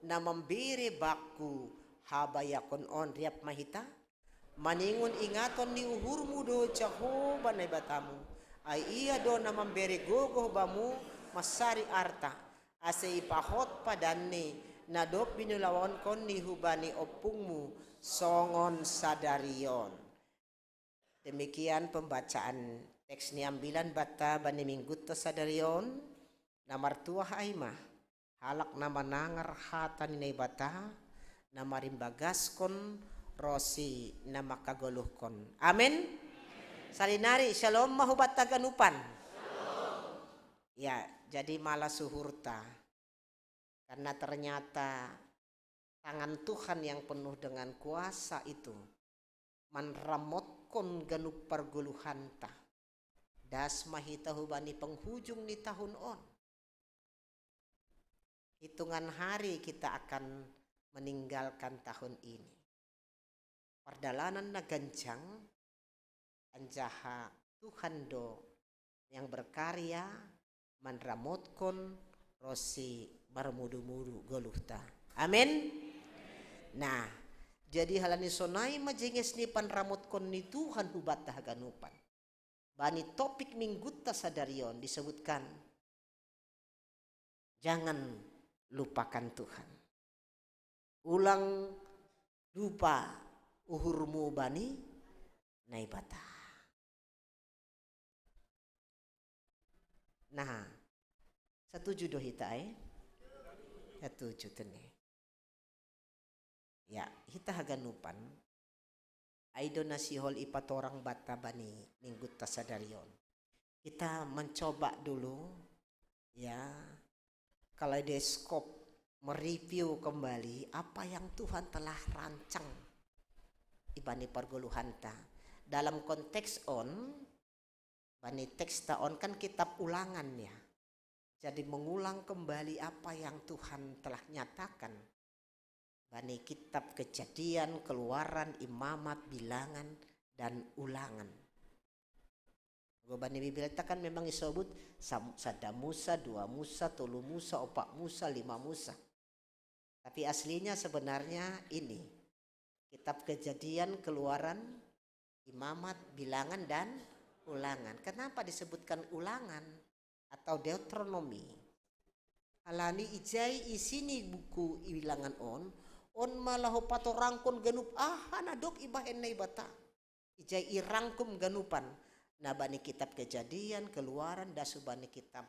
na mambere bakku habayakon on. Riap ma hita. Maningon ingaton ni uhurmu do Jahowa Naibatamu, ai ia do na mambere gogoh bamu mansari arta, ase ipahot padanni, na dob binulawankonni hubani ompungmu songon sadari on. Demikian pembacaan teks ni ambilan banta bani minggunta sadari on. Na martuah ai ma halak na manangar hata ni Naibata, na marimbagaskon ronsi na mangkagoluhkon. Amen. Salinari, syalom ma hubanta ganupan. Ya, jadi malas uhurta. Karena ternyata tangan Tuhan yang penuh dengan kuasa itu manramotkon ganup pargoluhanta. Das ma hita hubani penghujung ni tahun on. Hitungan hari kita akan meninggalkan tahun ini. Pardalanan na ganjang, anjaha Tuhan do yang berkarya manramotkon ronsi marmudu-mudu goluhta. Amen. Nah, jadi halani sonai ma jenges ni panramotkon ni Tuhan hubanta haganupan. Bani topik minggunta sadari on disebutkan, jangan lupakan Tuhan. Ulang lupa uhurmu bani Naibata. Nah, setuju do hita, eh? Setuju tene. Ya, hita haganupan. Ai do na sihol ipatorang banta bani minggunta sadari on. Kita mencoba dulu, ya, kaleidoskop, mereview kembali apa yang Tuhan telah rancang ibani pargoluhanta. Dalam konteks on, bani teksta on kan kitab Ulangan, ya. Jadi mengulang kembali apa yang Tuhan telah nyatakan bani kitab Kejadian, Keluaran, Imamat, Bilangan, dan Ulangan. Bani Bibelta kan memang disebut sada Musa, dua Musa, tolu Musa, opat Musa, lima Musa. Tapi aslinya sebenarnya ini kitab Kejadian, Keluaran, Imamat, Bilangan, dan Ulangan. Kenapa disebutkan Ulangan atau Deuteronomi? Halani ijai isi ni buku Bilangan on, on ma laho patorangkon ganup aha na dob ibahen Naibata. Ijai irangkum ganupan na bani kitab Kejadian, Keluaran, das hubani kitab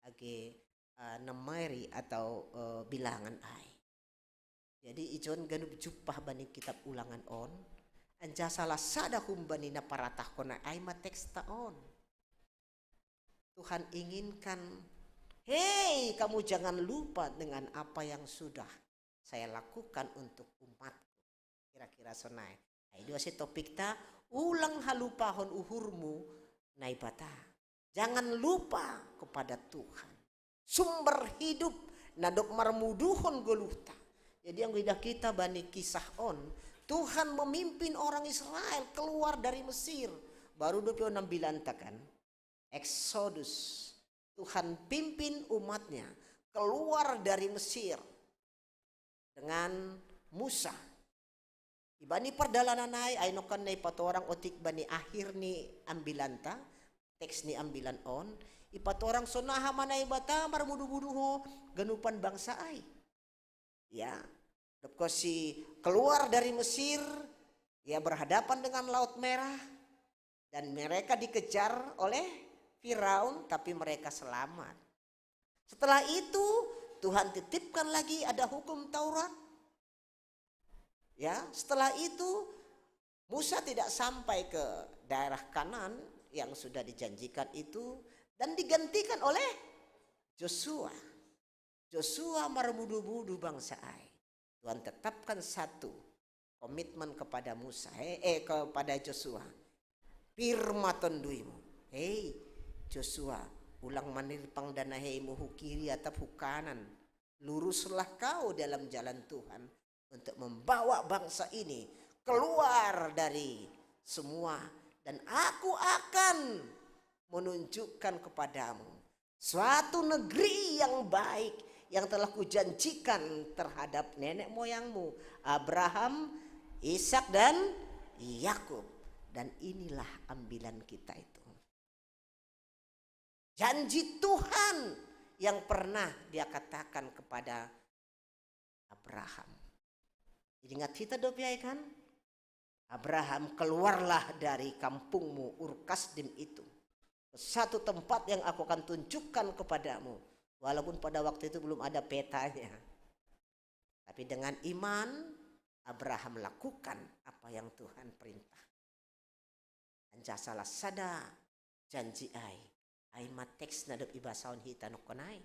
age uh, Numeri atau uh, Bilangan ai. Jadi ijon ganup jumpah bani kitab Ulangan on, anjaha salah sada humbani na paratahkon ai ma teksta on. Tuhan inginkan, hei, kamu jangan lupa dengan apa yang sudah saya lakukan untuk umatku. Kira-kira sonai. Ai do ase topikta, ulang halupahon uhurmu Naibata. Jangan lupa kepada Tuhan. Sumber hidup na dob marmuduhon goluhta. Jadi anggo idah kita bani kisah on, Tuhan memimpin orang Israel keluar dari Mesir. Baru dope on ambilanta kan. Eksodus. Tuhan pimpin umatnya keluar dari Mesir dengan Musa. Ibani pardalanan ai, ai nongkan na ipatorang otik bani akhir ni ambilanta, teks ni ambilan on, ipatorang sonaha ma Naibata marmudu-mudu ho ganupan bangsa ai. Ya, dob konsi keluar dari Mesir, ya, berhadapan dengan Laut Merah, dan mereka dikejar oleh Firaun, tapi mereka selamat. Setelah itu, Tuhan titipkan lagi ada hukum Taurat. Ya, setelah itu Musa tidak sampai ke daerah Kanaan yang sudah dijanjikan itu dan digantikan oleh Joshua. Joshua marmudu-mudu bangsa ai. Tuhan tetapkan satu komitmen kepada Musa, eh, eh kepada Joshua. Pir ma tonduimu. Hei Joshua, ulang manirpang danaheimu hu kiri atap hu kanan. Luruslah kau dalam jalan Tuhan untuk membawa bangsa ini keluar dari semua, dan aku akan menunjukkan kepadamu suatu negeri yang baik, yang telah kujanjikan terhadap nenek moyangmu, Abraham, Ishak, dan Yakub. Dan inilah ambilan kita itu. Janji Tuhan yang pernah dia katakan kepada Abraham. Jadi ingat kita dopiai kan? Abraham, keluarlah dari kampungmu Ur Kasdim itu, ke satu tempat yang aku akan tunjukkan kepadamu. Walaupun pada waktu itu belum ada petanya. Tapi dengan iman, Abraham lakukan apa yang Tuhan perintah. Anja salah sada janji ai. Ai ma teks na dob ibasaon hita nongkonai.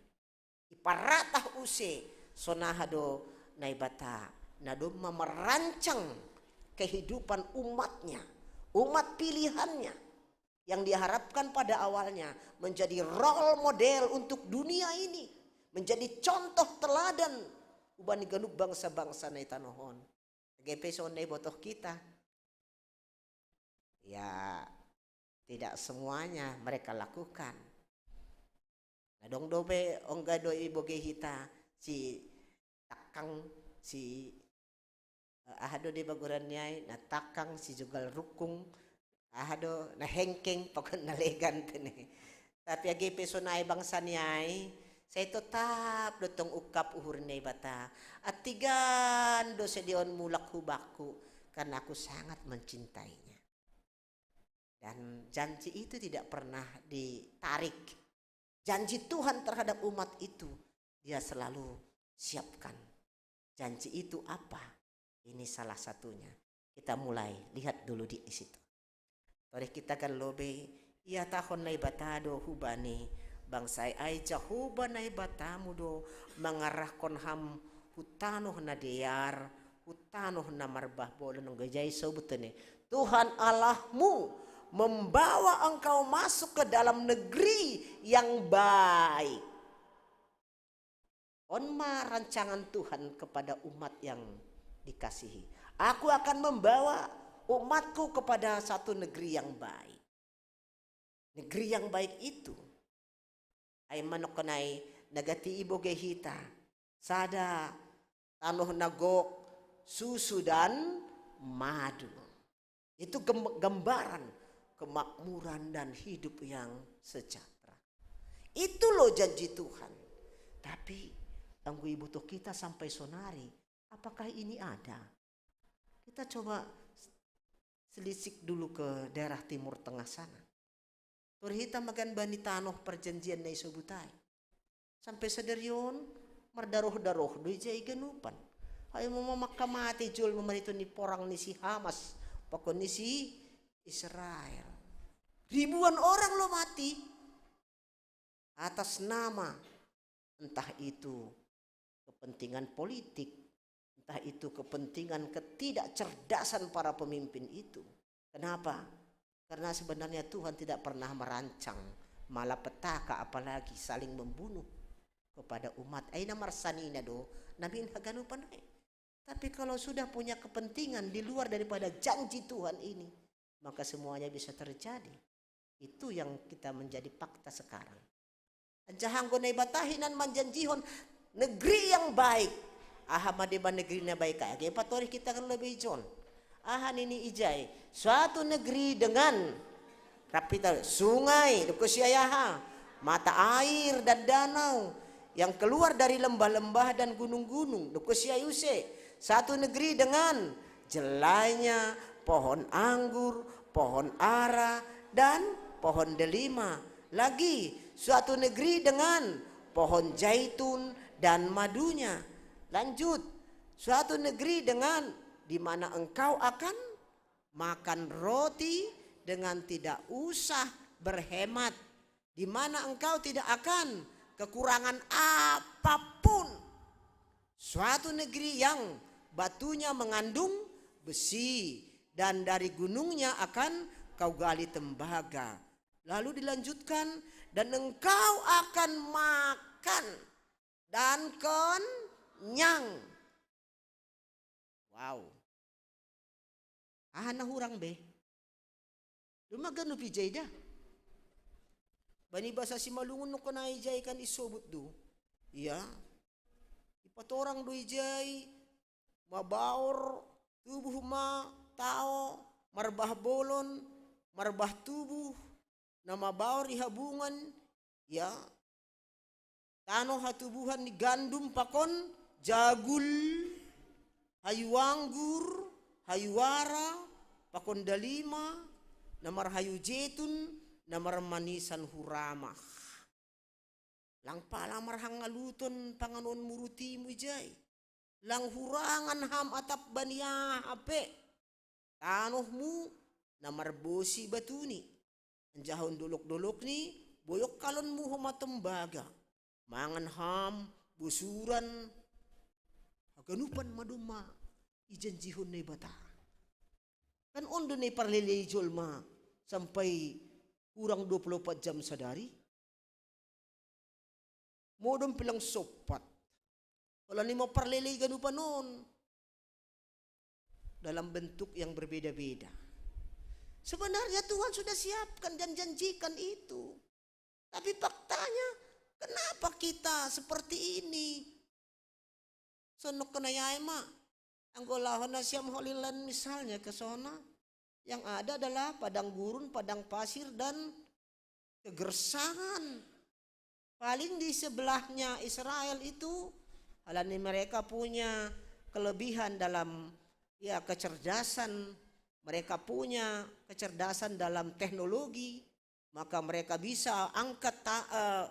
Iparatah use sonaha do Naibata na domma merancang kehidupan umatnya, umat pilihannya yang diharapkan pada awalnya menjadi role model untuk dunia ini, menjadi contoh teladan hubani ganup bangsa-bangsa na i tanoh on. Age pe songon na ibotoh kita, ya, tidak semuanya mereka lakukan. Na dong dope ongga do ibogei hita si tangkang, si eh, aha do deba goran ni ai, na tangkang, si jogal rungkung, aha do, na hengkeng, pokokna legan tene. Tapi age pe sonai bangsa ni ai, sai totap do tong ungkap uhur ni Naibata. Antigan do sedeon mulak hu bangku, karena aku sangat mencintainya. Dan janji itu tidak pernah ditarik. Janji Tuhan terhadap umat itu, dia selalu siapkan. Janji itu apa? Ini salah satunya. Kita mulai lihat dulu di situ. Torih kita kan lobe, ihatahon Naibata do hubani bangsa ai, Jahowa Naibatamu do mangarahkon ham hu tanoh na dear, hu tanoh na marbah bolon. Ongga ijai isobut ni, Tuhan Allahmu membawa engkau masuk ke dalam negeri yang baik. On ma rancangan Tuhan kepada umat yang dikasihi. Aku akan membawa umatku kepada satu negeri yang baik. Negeri yang baik itu ai manongkonai na gati ibogei hita, sada tanoh na gok susu dan madu. Itu gem- gambaran kemakmuran dan hidup yang sejahtera. Itu loh janji Tuhan. Tapi anggo ibotoh kita sampai sonari, apakah ini ada? Kita coba selisik dulu ke daerah Timur Tengah sana. Torih hita ma kan bani tanoh perjanjian na isobut ai. Sampai sadari on mardaroh-daroh do ijai ganupan. Ai ma mangkamate jolma marhite ni porang ni si Hamas pakon ni si Israel. Ribuan orang lo mati atas nama entah itu kepentingan politik, entah itu kepentingan ketidakcerdasan para pemimpin itu. Kenapa? Karena sebenarnya Tuhan tidak pernah merancang malapetaka, apalagi saling membunuh kepada umat. Ai na marsanina do namin haganupan ai. Tapi kalau sudah punya kepentingan di luar daripada janji Tuhan ini, maka semuanya bisa terjadi. Itu yang kita menjadi fakta sekarang. Anjaha anggo Naibata hinan manjanjihon negeri yang baik. Aha ma deba negeri na baik ai? Age patorih kita kan lebih jon. Aha nini ijai? Suatu negeri dengan, rap hita, sungai, dokkon si ai aha, mata air dan danau yang keluar dari lembah-lembah dan gunung-gunung, dokkon si ai use. Satu negeri dengan jelainya pohon anggur, pohon ara, dan pohon delima. Lagi, suatu negeri dengan pohon zaitun dan madunya. Lanjut, suatu negeri dengan di mana engkau akan makan roti dengan tidak usah berhemat, di mana engkau tidak akan kekurangan apapun. Suatu negeri yang batunya mengandung besi, dan dari gunungnya akan kau gali tembaga. Lalu dilanjutkan, dan engkau akan makan dan kenyang. Wow. Aha na hurang be? Doma ganup ijai da. Bani bahasa Simalungun nongkon ai ijai kan isobut do. Ia, Patorang do ijai, mabaor tubuh ma tao, marbah bolon, marbah tubuh, na mabaor i habungan, ya, tano hatubuhan ni gandum pakon jagul, hayu anggur, hayu ara, pakon dalima, na marhayu jetun, na marmanisan huramah. Lang pala marhangaluton panganon murutimu ijai. Lang hurangan ham atap bani aha pe. Tanohmu na marbosi batuni. Anjaha on dolok-dolokni, boyong kalonmu homa tombaga. Mangan ham, bosuran, haganupan ma domma ijanjihon Naibata. Kan on do na iparlelei jolma sampai kurang dua puluh empat jam sadari. Modom pilang sopat. Kalau ni mau parlelei ganupan on dalam bentuk yang berbeda-beda. Sebenarnya Tuhan sudah siapkan dan janjikan itu. Tapi faktanya, kenapa kita seperti ini? Sonok kena yai ma. Anggo laho nasiam Holy Land misalnya ke sana. Yang ada adalah padang gurun, padang pasir, dan kegersangan. Paling di sebelahnya Israel itu, alani mereka punya kelebihan dalam, ya, kecerdasan, mereka punya kecerdasan dalam teknologi, maka mereka bisa angkat ta- eh,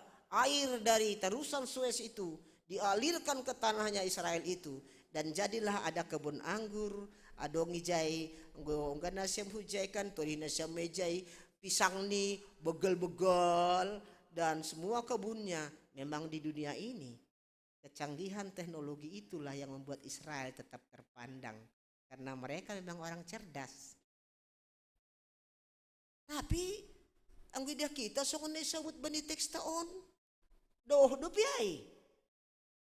air dari terusan Suez itu, dialirkan ke tanahnya Israel itu, dan jadilah ada kebun anggur, adong ijai, anggo ongga nasiam hujai kan, torih nasiam ijai, pisang ni begel-begel, dan semua kebunnya memang di dunia ini. Kecanggihan teknologi itulah yang membuat Israel tetap terpandang, karena mereka memang orang cerdas. Tapi anggo idah kita songon na isabut bani teksta on, doh dope ai.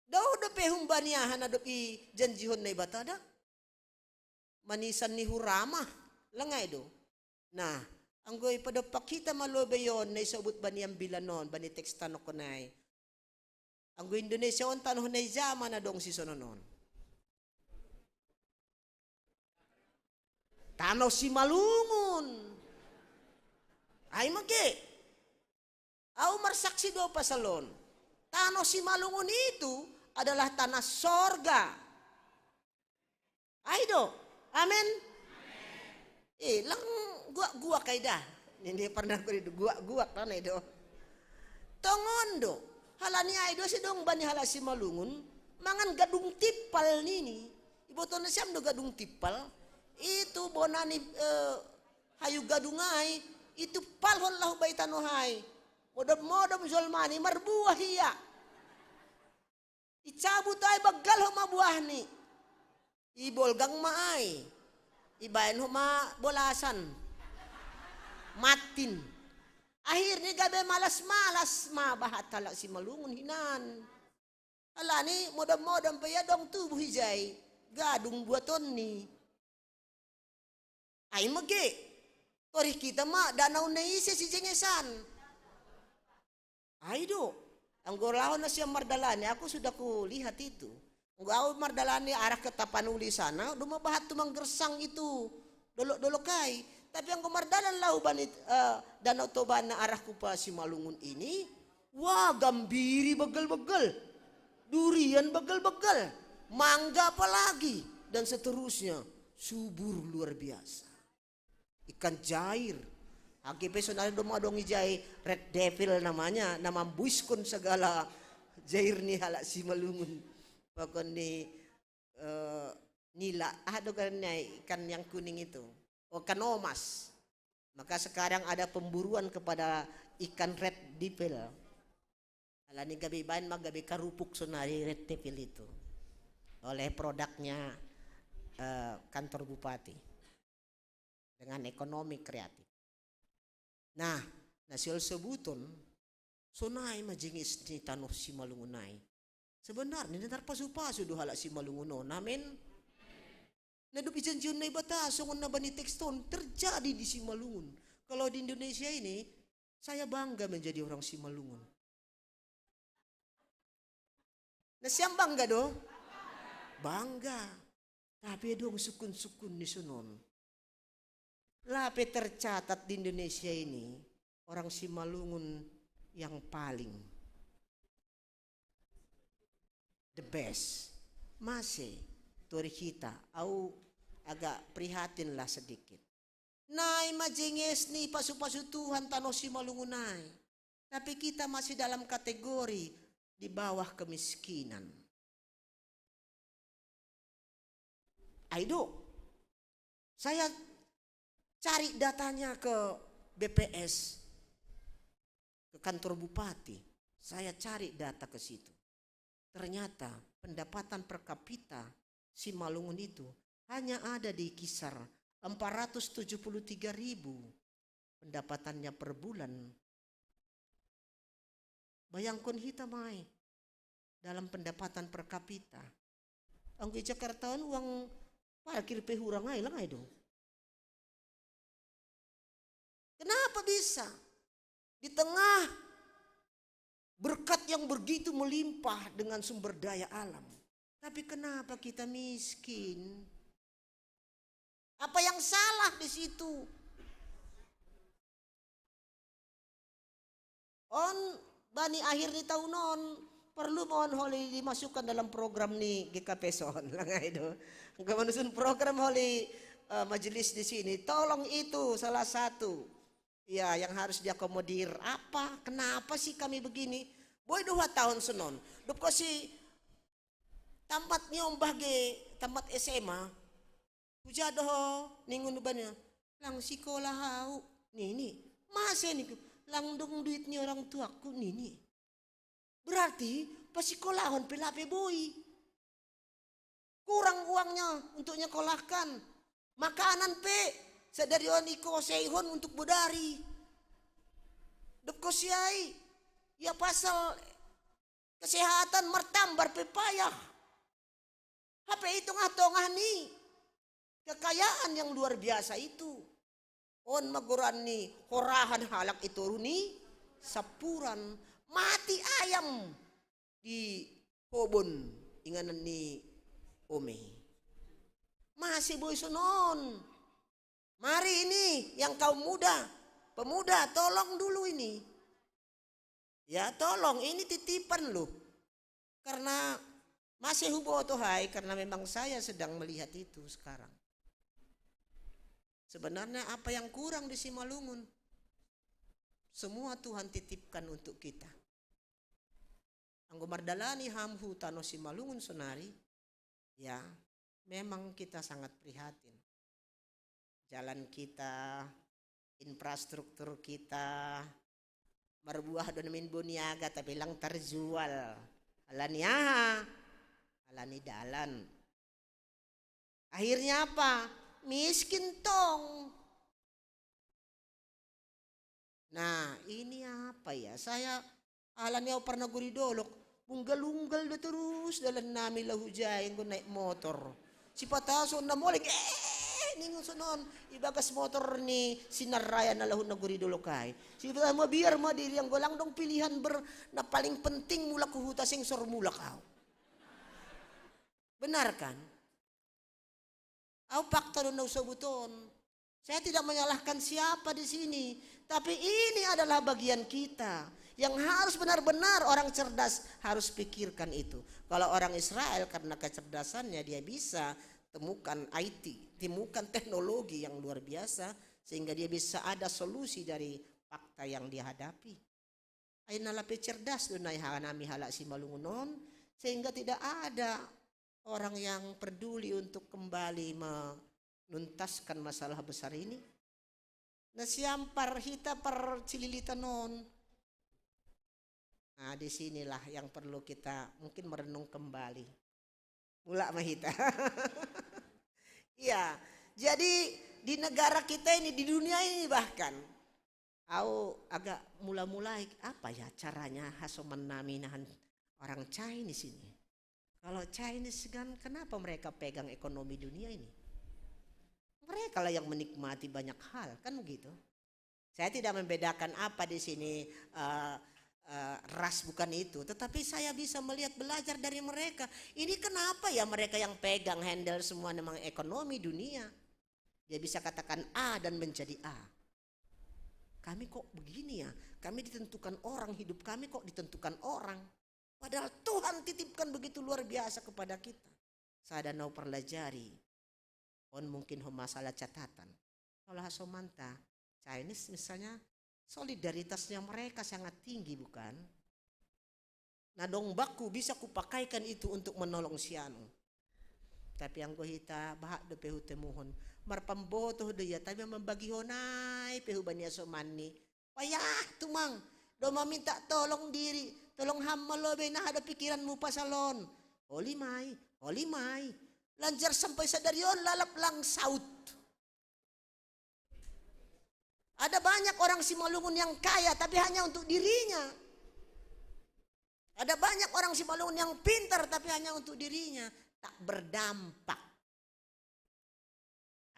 Doh dope humbani aha na dope ijanjihon Naibata da. Manisan ni huramah, lang ai do. Nah, anggo ipadompak hita ma lobei on na isabut bani ambilan on, bani teksta nongkon ai. Anggo Indonesia on tanoh na ija ma na dong sisonon on? Tanoh Simalungun. Ai mage. Au marsaksi do pasal on. Tanoh Simalungun itu adalah tanah sorga. Ai do. Amin. Eh, lang guak-guak ai da. Ini pernah ku itu guak-guak kan ai do. Tongon do. Halani ai do sidong bani halak Simalungun mangan gadung timpal nini. Iboto nasiam do gadung timpal? Itu bona ni, eh, hayu gadung ai, itu palhon laho bai tanoh ai. Modom-modom jolmani marbuah ia. Icabut ai, baggal homa buahni. Ibolgang ma ai. Ibaen homa bolasan. Mattin. Akhirni gabe malas-malas ma bahat halak Simalungun hinan. Alani modom-modom pe ia dong tubuh ijai gadung buatonni. Ai mage. Torih kita ma danau na ise Sijengesan. Ai do. Anggo laho nasiam mardalani, aku sudah kulihat itu. Anggo au mardalani arah ke Tapanuli sana, doma bahat tumang gersang itu dolok-dolok ai. Tapi anggo mardalan laho bani, eh, Danau Toba na arah ku Simalungun ini, wah, gambiri begel-begel, durian begel-begel, mangga apalagi, dan seterusnya. Subur luar biasa. Ikan jair. Age pe sonari doma dong ijai red devil namanya, na mambuiskon segala jair ni halak Simalungun. Pokokni, eh, nila, ah, do kan ikan yang kuning itu. Oh, ikan omas. Maka sekarang ada pemburuan kepada ikan red devil. Alani gabe ibaen ma gabe karupuk sonari red devil itu. Oleh produknya, eh, kantor bupati. Dengan ekonomi kreatif. Nah, na siol sebuton, sonai ma jenges ni tanoh Simalungun ai. Sebenarnya na tarpasu-pasu do halak Simalungun on. Amin. Na dob ijanjihon Naibata songon na bani teksta on terjadi di Simalungun. Kalau di Indonesia ini, saya bangga menjadi orang Simalungun. Nasiam bangga do? Bangga. Tapi dong sukun-sukun ni sonon. Lape tercatat di Indonesia ini orang Simalungun yang paling the best. Masih tori kita, au agak prihatin lah sedikit. Nai majenges ni pasu-pasu Tuhan tano Simalungun nai. Tapi kita masih dalam kategori di bawah kemiskinan. Aido, saya cari datanya ke B P S, ke kantor bupati. Saya cari data ke situ. Ternyata pendapatan per kapita Simalungun itu hanya ada di kisar empat ratus tujuh puluh tiga ribu pendapatannya per bulan. Bayangkon hita mai dalam pendapatan per kapita. Anggo i Jakarta on uang parkir pe hurang ai, lang ai do. Kenapa bisa? Di tengah berkat yang begitu melimpah dengan sumber daya alam. Tapi kenapa kita miskin? Apa yang salah di situ? On bani akhir ni tahun on, perlu mohon holi dimasukkan dalam program ni G K P son. Lang ai do. Anggo manusun program holi, eh, majelis di sini, tolong itu salah satu, ya, yang harus diakomodir. Apa? Kenapa sih kami begini? Boi do huhatahon sonon. Dob ko si tampat niombah ge, tampat S M A. Huja doho ningon bana, lang sikola au, nini. Masa niku, lang dong duit ni orang tuaku, nini. Berarti pasikolahon pe lape boi. Kurang uangnya untuk nyekolahkan. Makanan pe sadari on iko seihon untuk bodari. Dob ko si ai, ya pasal kesehatan martambar pe payah. Hape i tongah-tongah ni kekayaan yang luar biasa itu. On ma goran ni horahan halak i toru ni Sampuran, mati ayam di hobon inganan ni ome. Masih boi sonon. Mari ini yang kaum muda, pemuda, tolong dulu ini. Ya, tolong, ini titipan loh. Karena masih huboto hai, karena memang saya sedang melihat itu sekarang. Sebenarnya apa yang kurang di Simalungun? Semua Tuhan titipkan untuk kita. Anggo mardalani ham hu tano Simalungun sonari, ya, memang kita sangat prihatin. Jalan kita, infrastruktur kita, marbuah do namin boniaga, tapi lang terjual. Alani aha? Alani dalan. Akhirnya apa? Miskin tong. Nah, ini apa ya? Saya alani au parnagori dolok, unggal-unggal do terus dalan nami laho jae anggo naik motor. Sipata songon na moleng, eh, ningon sonon, ibagas motor ni Sinarraya na laho nagori dolok ai. Sipata mabiar ma diri anggo lang dong pilihan ber, na paling penting mulak hu huta seng sor mulak au. Benar kan? Au fakta do na husobut on. Saya tidak menyalahkan siapa di sini, tapi ini adalah bagian kita yang harus benar-benar orang cerdas harus pikirkan itu. Kalau orang Israel karena kecerdasannya dia bisa temukan I T, temukan teknologi yang luar biasa sehingga dia bisa ada solusi dari fakta yang dia hadapi. Ai na lape cerdas do nai hanami halak Simalungun on, sehingga tidak ada orang yang peduli untuk kembali menuntaskan masalah besar ini. Na siampar hita parcililitan on. Nah, di sinilah yang perlu kita mungkin merenung kembali. Mulak ma hita. Iya, jadi di negara kita ini, di dunia ini bahkan, au agak mula-mulai, apa ya caranya hasoman nami nahan orang Chinese ini? Kalau Chinese kan kenapa mereka pegang ekonomi dunia ini? Mereka lah yang menikmati banyak hal, kan begitu. Saya tidak membedakan apa di sini, eh, eh, ras bukan itu, tetapi saya bisa melihat, belajar dari mereka. Ini kenapa ya mereka yang pegang handle semua, memang ekonomi dunia. Dia bisa katakan A dan menjadi A. Kami kok begini ya? Kami ditentukan orang, hidup kami kok ditentukan orang. Padahal Tuhan titipkan begitu luar biasa kepada kita. Saya dan nau pelajari. On mungkin ho masalah catatan. Kalau haso manta, Chinese misalnya, solidaritasnya mereka sangat tinggi, bukan? Nah, dong baku bisa kupakaikan itu untuk menolong si anu. Tapi anggo hita, bahat do pehu temuhon. Marpambotoh do ia, tapi mambagihonai pehu bani asomanni. Payah tumang, do maminta tolong diri, tolong ham ma lobe, naha do pikiranmu pasal on. Oli mai, oli mai. Lanjar sampai sadari on lalap lang saut. Ada banyak orang Simalungun yang kaya, tapi hanya untuk dirinya. Ada banyak orang Simalungun yang pintar, tapi hanya untuk dirinya. Tak berdampak.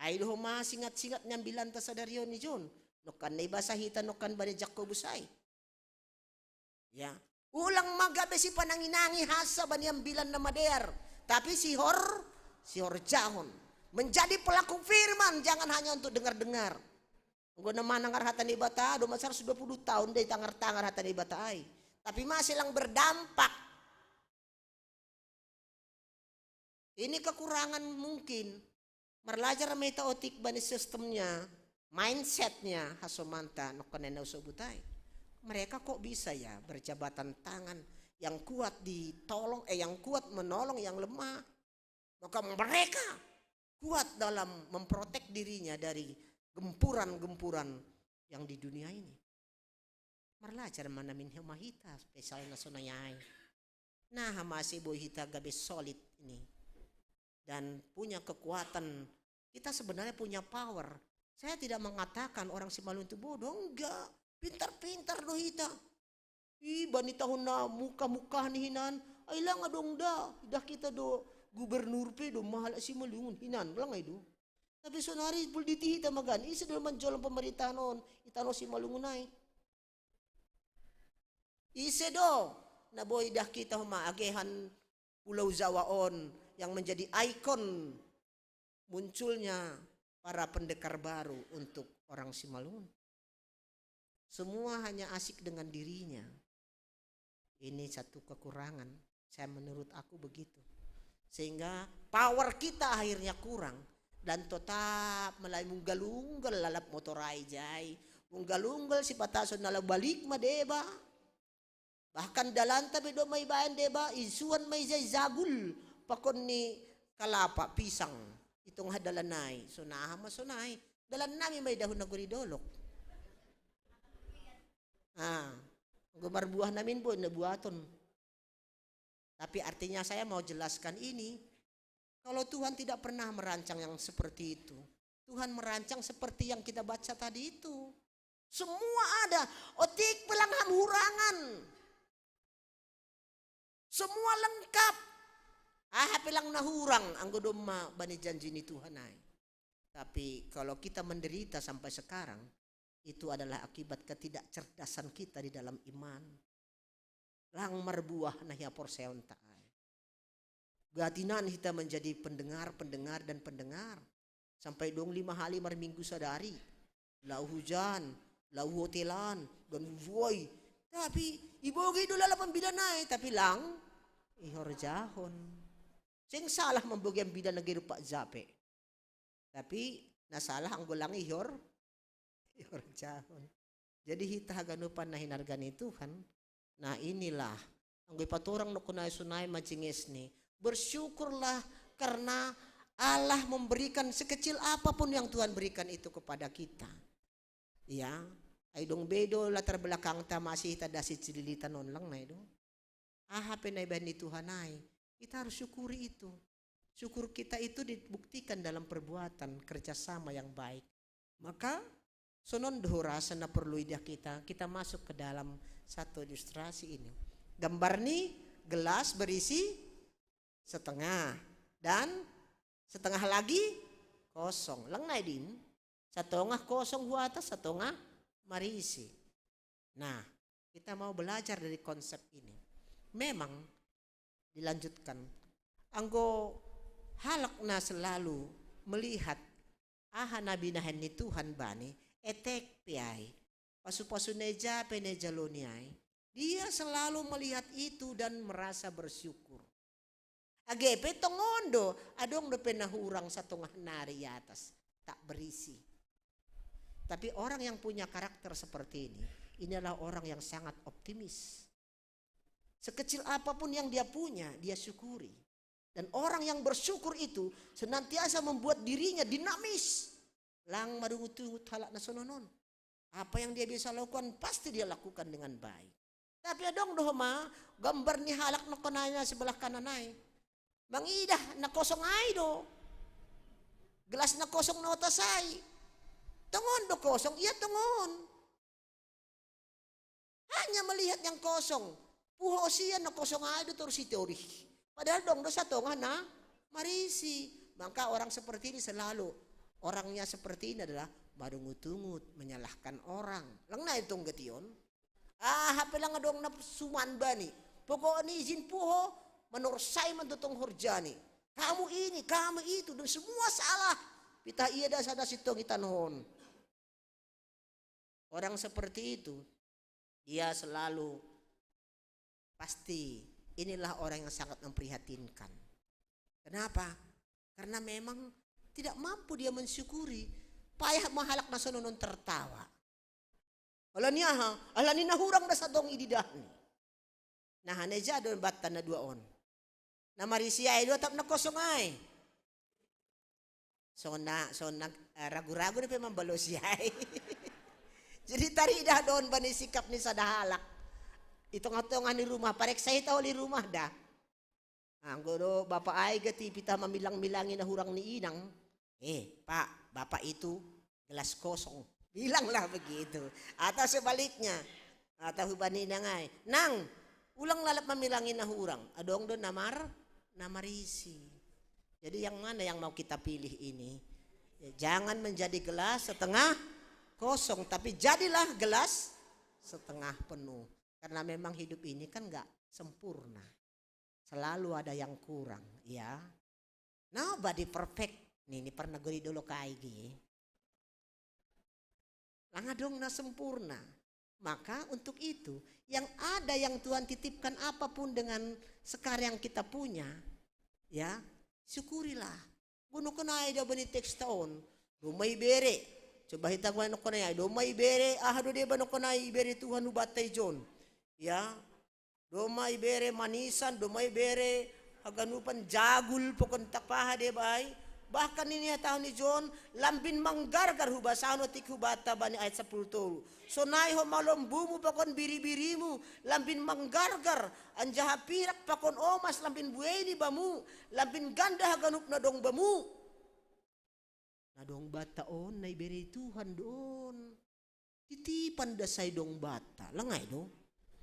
Ai do ho ma singat-singat ni ambilanta sadari on, ijon. Nongkan na ibasa hita nongkan bani Jakobus ai. Ya. Ulang ma gabe sipanangi-nangi hansa bani ambilan na madear, tapi sihor, sihorjahon. Menjadi pelaku firman, jangan hanya untuk dengar-dengar. Anggo na manangar hata ni Debata, do ma saratus dua puluh tahun do itangar-tangar hata ni Debata ai. Tapi masih lang berdampak. Ini kekurangan mungkin. Marlajar ma hita otik bani sistemnya, mindsetnya hasomanta nongkan na usobut ai. Mereka kok bisa ya berjabatan tangan, yang kuat ditolong, eh, yang kuat menolong yang lemah. Maka mereka kuat dalam memprotek dirinya dari gempuran-gempuran yang di dunia ini. Marlajar ma namin ho ma hita, spesial na sonai ai. Naha ma siboi hita gabe solid ini dan punya kekuatan. Kita sebenarnya punya power. Saya tidak mengatakan orang Simalungun itu bodoh, enggak. Pintar-pintar do hita. Ih, bani tahun na muka-muka ni hinan, ai lang adong da, idah kita do gubernur pe do mahala Simalungun hinan, lang ai do. Tapi sonari pul diti hita magan, ise do manjolom pemerintahan on, i tano Simalungun ai. Ise do na boi dah kita ho ma agehan Pulau Jawa on yang menjadi ikon munculnya para pendekar baru untuk orang Simalungun. Semua hanya asik dengan dirinya. Ini satu kekurangan. Saya, menurut aku begitu. Sehingga power kita akhirnya kurang dan tetap mulai munggal-unggal lalap motor ai jai. Munggal-unggal sipatason na lao balik ma deba. Bahkan dalanta pe do ma ibaen deba, isuan ma ijai jagul pakon ni kalapa pisang i tongah dalan ai. Sonaha ma sonai. Dalan nami ma i dahun nagori dolok. Ah, anggo marbuah namin boi na buaton. Tapi artinya saya mau jelaskan ini. Kalau Tuhan tidak pernah merancang yang seperti itu. Tuhan merancang seperti yang kita baca tadi itu. Semua ada. Otik pe lang ham hurangan. Semua lengkap. Aha pe lang na hurang anggo domma bani janji ni Tuhan ai. Tapi kalau kita menderita sampai sekarang, itu adalah akibat ketidakcerdasan kita di dalam iman. Lang marbuah na hiaporseaonta ai. Gatinan hita menjadi pendengar, pendengar, dan pendengar. Sampai dong lima hali marminggu sadari. Lau hujan, lau hotelan, dan buai. Tapi ibogei do lalap ambilan ai, tapi lang ihorjahon. Seng salah mambogei ambilan na gabe rupa jape. Tapi na salah anggo lang ihor, ihorjahon. Jadi hita haganupan na hinarga ni Tuhan. Nah, inilah anggo ipatorang nongkan na sonai ma jinges ni. Bersyukurlah karena Allah memberikan sekecil apapun yang Tuhan berikan itu kepada kita. Ya, ai dong be do latar belakangta masih hita dasi cililitan on, lang nai do. Aha pe na ibaen ni Tuhan ai, kita harus syukuri itu. Syukur kita itu dibuktikan dalam perbuatan kerjasama yang baik. Maka sonon do rasa na perlu idah kita, kita masuk ke dalam satu ilustrasi ini. Gambar ni gelas berisi setengah dan setengah lagi kosong. Lang nai din, satongah kosong hu atas, satongah marisi. Nah, Kita mau belajar dari konsep ini. Memang dilanjutkan. Anggo halak na selalu melihat aha na binahen ni Tuhan bani, etek pe ai, pasu-pasu na ija pe na ijalo ni ai, dia selalu melihat itu dan merasa bersyukur. Age pe tongon do, adong dope na hurang satongah nari i atas, tak berisi. Tapi orang yang punya karakter seperti ini, ini adalah orang yang sangat optimis. Sekecil apapun yang dia punya, dia syukuri. Dan orang yang bersyukur itu senantiasa membuat dirinya dinamis. Lang marungut-ungut halak na sonon on. Apa yang dia bisa lakukan, pasti dia lakukan dengan baik. Tapi adong do homa gambar ni halak na kosong i na sebelah kanan ai. Mangidah na kosong ai do. Gelas na kosong na otas ai. Tongon do kosong, ia tongon. Hanya melihat yang kosong. Puho sian na kosong ai do torus iteori. Padahal adong do satongah na marisi. Maka orang seperti ini selalu, orangnya seperti ini adalah marungut-ungut, menyalahkan orang. Lang nai tong gati on. Aha pe lang adong na suman bani. Pokokni ijin puho, manorsai ma tong horjani. Kamu ini, kamu itu, dan semua salah. Pitah ia da sada sintong i tanoh on. Orang seperti itu, dia selalu pasti, inilah orang yang sangat memprihatinkan. Kenapa? Karena memang tidak mampu dia mensyukuri. Payah ma halak na sonon on tertawa. Alani aha? Alani na hurang da satongah i diidahni. Nah, na ija do banta na dua on? Na marisi ai do atap na kosong ai? Songon na, songon na, eh, ragu-ragu dope mambalosi ai. Jadi taridah do on bani sikap ni sada halak. I tongah-tongah ni rumah, pareksa hita uli rumah da. Anggo do bapa ai gati pitah mamilang-milangi na hurang ni inang. Eh, Pak, Bapak itu gelas kosong. Bilanglah begitu. Atau sebaliknya, atau hubani inang ai, Nang, ulang lalap mamilangi na hurang. Adong do na mar, na marisi. Jadi yang mana yang mau kita pilih ini? Ya, jangan menjadi gelas setengah kosong, tapi jadilah gelas setengah penuh. Karena memang hidup ini kan nggak sempurna. Selalu ada yang kurang, ya. Nobody perfect. Nih, ini pernah gue dulu kai gi. Lang adong na sempurna. Maka untuk itu, yang ada yang Tuhan titipkan apapun dengan sekarang yang kita punya, ya, syukurilah. Gonokon ai da bani teks ta on. Domma ibere. Coba hita gonokon ai. Domma ibere, aha do deba nokon ai ibere Tuhan hubanta ijon. Ya, domma ibere manisan, domma ibere haganupan jagul, pokon tak paha deba ai. Bahkan ini hatahon ijon, lambin manggargar hubasahon otik hubanta bani ayat sapuluh tolu. Sonai ho malombumu pakon biribirimu, lambin manggargar, anjaha pirak pakon omas lambin buei ni bamu, lambin ganda haganup na dong bamu. Na dong banta on na ibere Tuhan do on. Titipan da sai dong banta, lang ai do.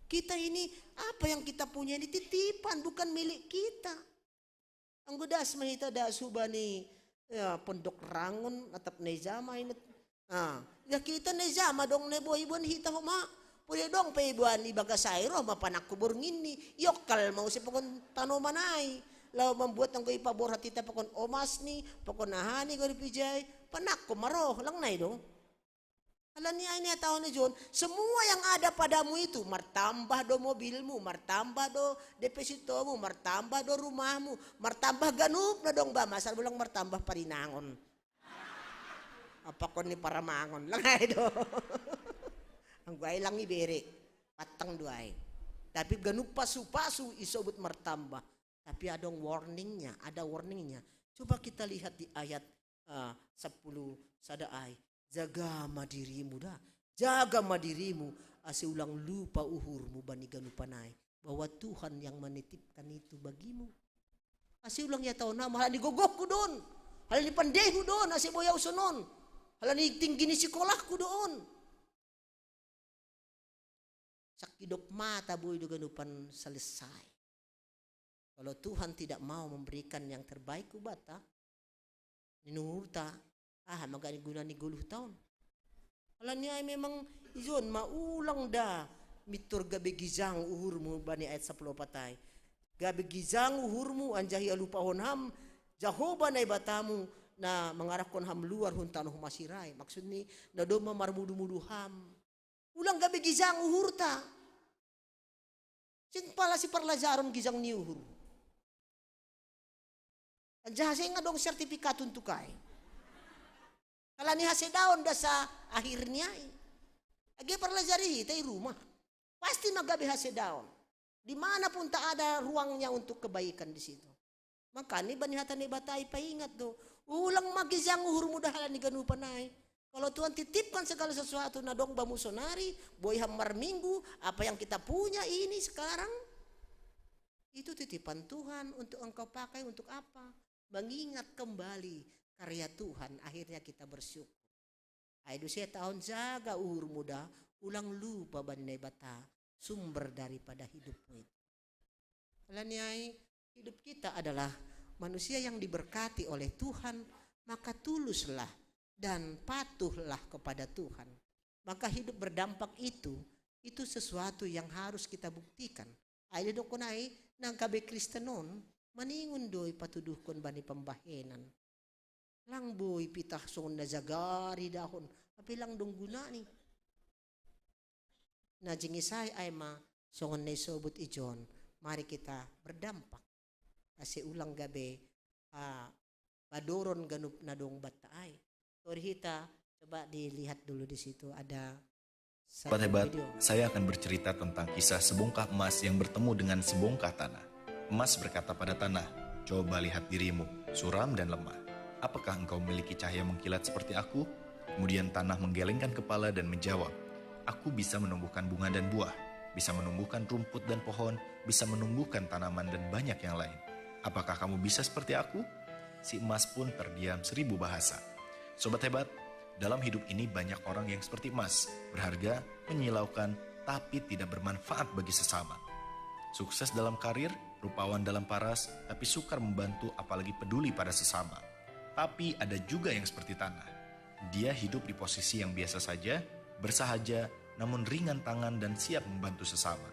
Kita ini, apa yang kita punya ini titipan, bukan milik kita. Anggo das ma hita das hubani, ya, pondok rangon, atap na ija ma inut. Ah, ya kita na ija ma dong na boi iboan hita homa. Pudi dong pe iboan i bagas ai roh ma panangko borngin ni. Iokkal ma use pakon tanoman ai. Laho mambuat anggo ipaborhat hita pakon omas ni, pakon aha ni ganup ija i. Panangko ma roh, lang nai do. Alani ai ni hatahon ijon, semua yang ada padamu itu, martambah do mobilmu, martambah do depositomu, martambah do rumahmu, martambah ganup na dong ba, masa ulang martambah parinangon. Apakon ni paramangon, lang ai do. Anggo ai lang ibere, patang do ai. Tapi ganup pasu-pasu isobut martambah. Tapi adong warningnya, ada warningnya. Coba kita lihat di ayat, eh, sepuluh sada ai. Jaga ma dirimu da. Jaga ma dirimu, ase ulang lupa uhurmu bani ganupan ai, bahwa Tuhan yang menitipkan itu bagimu. Ase ulang ihatahon hamu, halani gogohku do on, halani pandeihu do on, ase boi ahu sonon, halani tinggi ni sikolahku do on. Sangkidop mata boi do ganupan selesai. Kalau Tuhan tidak mau memberikan yang terbaik hubanta, ninurta, aha ma guna ni goluhta on? Alani ai memang ijon ma ulang da Mittur gabe gijang uhurmu bani ayat sapuluh patai. Gabe gijang uhurmu anjahi alupahon ham Jahoba Naibatamu na mangarahkon ham luar hun tanoh Masirai. Maksudni na domma marmudu-mudu ham. Ulang gabe gijang uhurta. Sing pala si parlajaron gijang ni uhur. Anjaha seng adong sertifikat untuk ai. Kalani hasedaon dasa akhirnya ai. Age parlajari hita i rumah. Pasti magabe hasedaon. Dimanapun tak ada ruangnya untuk kebaikan di situ. Makanya bani hata ni batai paingat do. Ulang magijang uhur muda halani ganupan ai. Kalau Tuhan titipkan segala sesuatu na dong bamu sonari, boy ham marminggu, apa yang kita punya ini sekarang, itu titipan Tuhan untuk engkau pakai untuk apa? Mengingat kembali karya Tuhan, akhirnya kita bersyukur. Ai duse taon jaga uhur muda, ulang lupa bani Naibata, sumber daripada hidupmu itu. Alani ai, hidup kita adalah manusia yang diberkati oleh Tuhan, maka tuluslah dan patuhlah kepada Tuhan. Maka hidup berdampak itu, itu sesuatu yang harus kita buktikan. Ai didokon ai, nang gabe Kristen on, maningon do ipatuduhkon bani pambahenan. Lang boy pitah songon na jagari dahon, tapi lang dong gunani. Na jingisai ai ma songon na isobut ijon, mari kita berdampak. Ase ulang gabe, ah, padoron ganup na dong batta ai. Tori hita, coba dilihat dulu di situ ada satu Sobat hebat, video. Saya akan bercerita tentang kisah sebongkah emas yang bertemu dengan sebongkah tanah. Emas berkata pada tanah, "Coba lihat dirimu, suram dan lemah. Apakah engkau memiliki cahaya mengkilat seperti aku?" Kemudian tanah menggelengkan kepala dan menjawab, "Aku bisa menumbuhkan bunga dan buah, bisa menumbuhkan rumput dan pohon, bisa menumbuhkan tanaman dan banyak yang lain. Apakah kamu bisa seperti aku?" Si emas pun terdiam seribu bahasa. Sobat hebat, dalam hidup ini banyak orang yang seperti emas, berharga, menyilaukan, tapi tidak bermanfaat bagi sesama. Sukses dalam karir, rupawan dalam paras, tapi sukar membantu apalagi peduli pada sesama. Tapi ada juga yang seperti tanah. Dia hidup di posisi yang biasa saja, bersahaja, namun ringan tangan dan siap membantu sesama.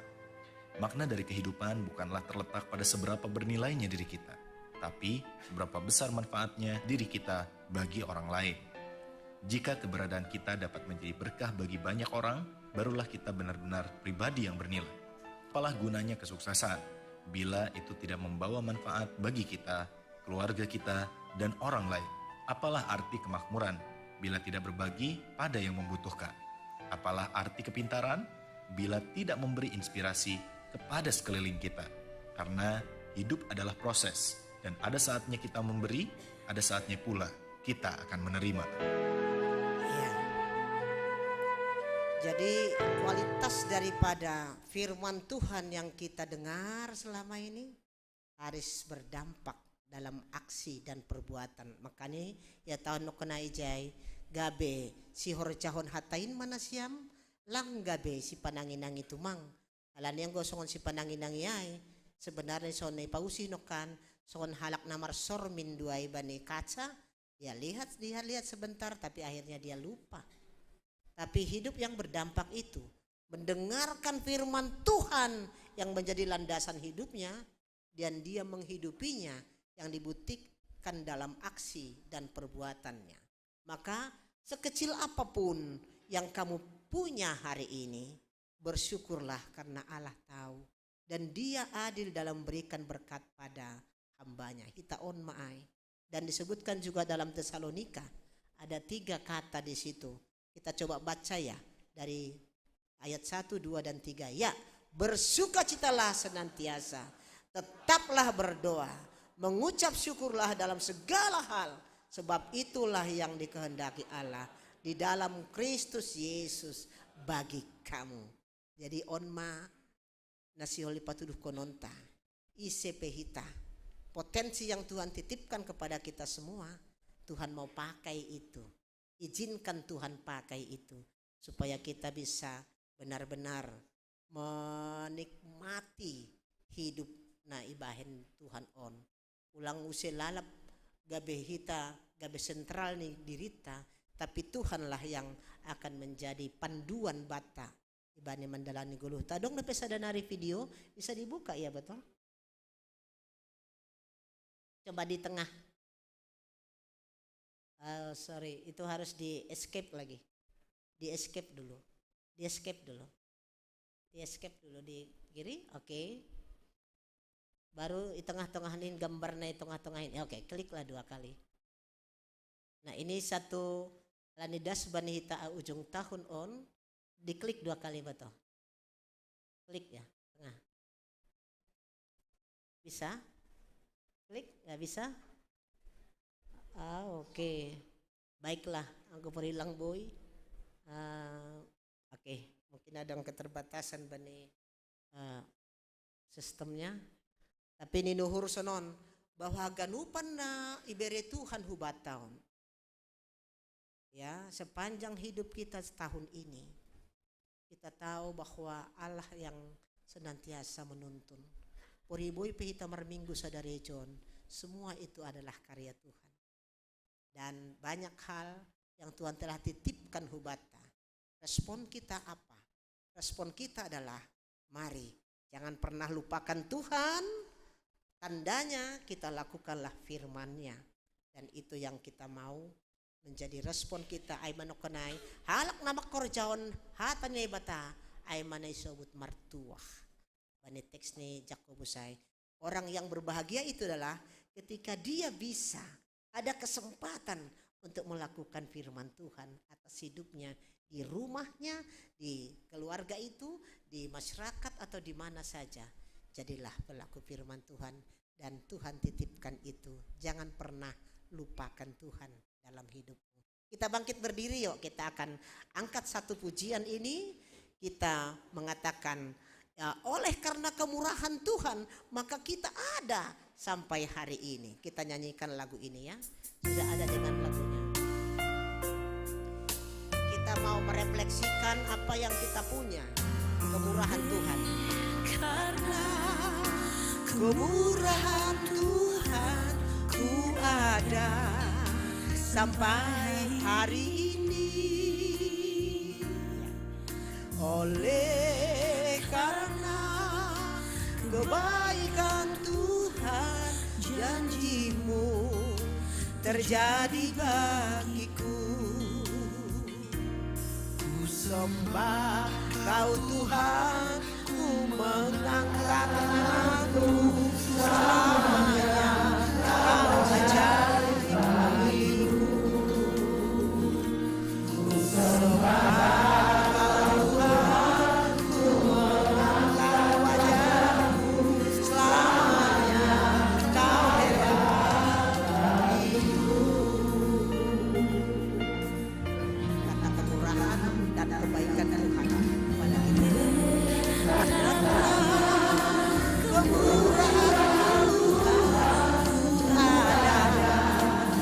Makna dari kehidupan bukanlah terletak pada seberapa bernilainya diri kita, tapi seberapa besar manfaatnya diri kita bagi orang lain. Jika keberadaan kita dapat menjadi berkah bagi banyak orang, barulah kita benar-benar pribadi yang bernilai. Apalah gunanya kesuksesan bila itu tidak membawa manfaat bagi kita, keluarga kita, dan orang lain? Apalah arti kemakmuran bila tidak berbagi pada yang membutuhkan? Apalah arti kepintaran bila tidak memberi inspirasi kepada sekeliling kita? Karena hidup adalah proses, dan ada saatnya kita memberi, ada saatnya pula kita akan menerima. Iya. Jadi kualitas daripada firman Tuhan yang kita dengar selama ini harus berdampak dalam aksi dan perbuatan. Makanya ya taon nokna ijai gabe sihorjahon hatain ma nasiam, lang gabe sipanangi-nangi tumang. Alani anggo songon sipanangi-nangi ai, sebenarnya songon na ipausih nokkan, songon halak na marsormin do ai bani kaca, ya lihat, lihat, lihat sebentar, tapi akhirnya dia lupa. Tapi hidup yang berdampak itu, mendengarkan firman Tuhan yang menjadi landasan hidupnya, dan dia menghidupinya yang dibuktikan dalam aksi dan perbuatannya. Maka sekecil apapun yang kamu punya hari ini, bersyukurlah karena Allah tahu. Dan dia adil dalam memberikan berkat pada hambanya. Hita on ma ai. Dan disebutkan juga dalam Tesalonika, ada tiga kata di situ. Kita coba baca ya, dari ayat satu, dua, dan tiga. Ya, bersukacitalah senantiasa, tetaplah berdoa, mengucap syukurlah dalam segala hal, sebab itulah yang dikehendaki Allah di dalam Kristus Yesus bagi kamu. Jadi on ma na sihol ipatuduhkononta, ise pe hita, potensi yang Tuhan titipkan kepada kita semua, Tuhan mau pakai itu. Izinkan Tuhan pakai itu supaya kita bisa benar-benar menikmati hidup na ibahen Tuhan on. Ulang use lalap gabe hita, gabe sentral ni dirita, tapi Tuhanlah yang akan menjadi panduan bata. Ibani mandalani guluh. Tadong na pe sada nari video, bisa dibuka ya, betul? Coba di tengah. Oh, sorry, itu harus di escape lagi. Di escape dulu. Di escape dulu. Di escape dulu di kiri, oke. Baru di tengah-tengahin gambarnya, di tengah-tengahin. Ya, oke, kliklah dua kali. Nah, ini satu lanidas bani hita ujung tahun on, diklik dua kali betul. Klik ya, tengah. Bisa? Klik, nggak bisa? Ah, oke. Baiklah, angku parilang boy. Ah, oke, mungkin ada keterbatasan bani, eh, sistemnya. Tapi ini nuhur sonon bahwa ganupan na ibere Tuhan hubataon. Ya, sepanjang hidup kita setahun ini, kita tahu bahwa Allah yang senantiasa menuntun. Puriboy pe hita marminggu sadari on, semua itu adalah karya Tuhan. Dan banyak hal yang Tuhan telah titipkan hubata. Respon kita apa? Respon kita adalah, mari, jangan pernah lupakan Tuhan. Tandanya kita lakukanlah firman-Nya. Dan itu yang kita mau menjadi respon kita. Ai manokonai, halak na mangkorjahon hata ni Naibata, ai ma na isobut martuah. Bani teks ni Jakobus ai, orang yang berbahagia itu adalah ketika dia bisa ada kesempatan untuk melakukan firman Tuhan atas hidupnya, di rumahnya, di keluarga itu, di masyarakat, atau di mana saja. Jadilah pelaku firman Tuhan, dan Tuhan titipkan itu. Jangan pernah lupakan Tuhan dalam hidupmu. Kita bangkit berdiri, yuk. Kita akan angkat satu pujian ini. Kita mengatakan, ya, oleh karena kemurahan Tuhan, maka kita ada sampai hari ini. Kita nyanyikan lagu ini, ya. Sudah ada dengan lagunya. Kita mau merefleksikan apa yang kita punya, kemurahan Tuhan. Karena kemurahan Tuhan, ku ada sampai hari ini. Oleh karena kebaikan Tuhan, janji-Mu terjadi bagiku. Ku sembah Kau Tuhan, ku mengangkat tanganku, selamanya Kau ajaib bagiku. Ku sembah Kau Tuhan, ku mengangkat wajahku, selamanya Kau hebat bagiku. Karena kemurahan dan kebaikan Tuhan kepada kita. Karena kemurahan Tuhan ada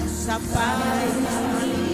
sampai hari ini.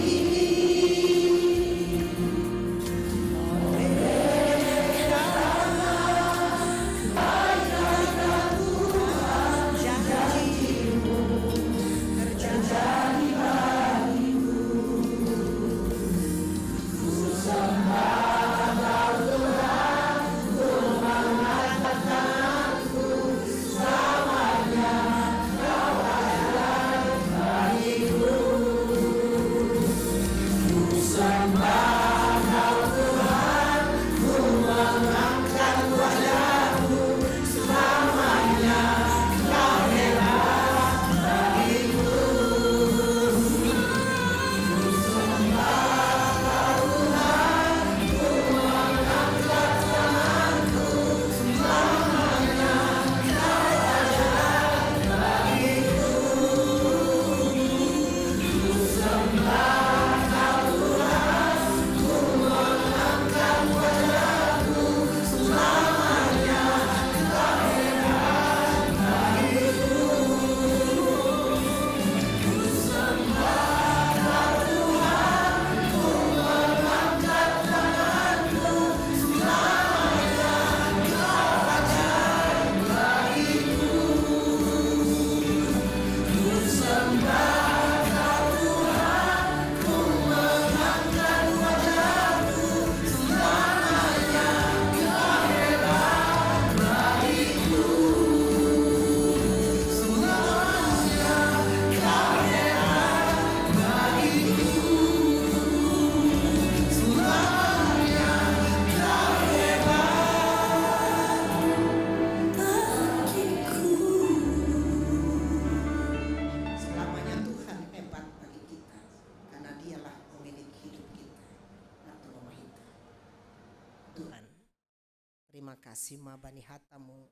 Makasi ma bani hatamu.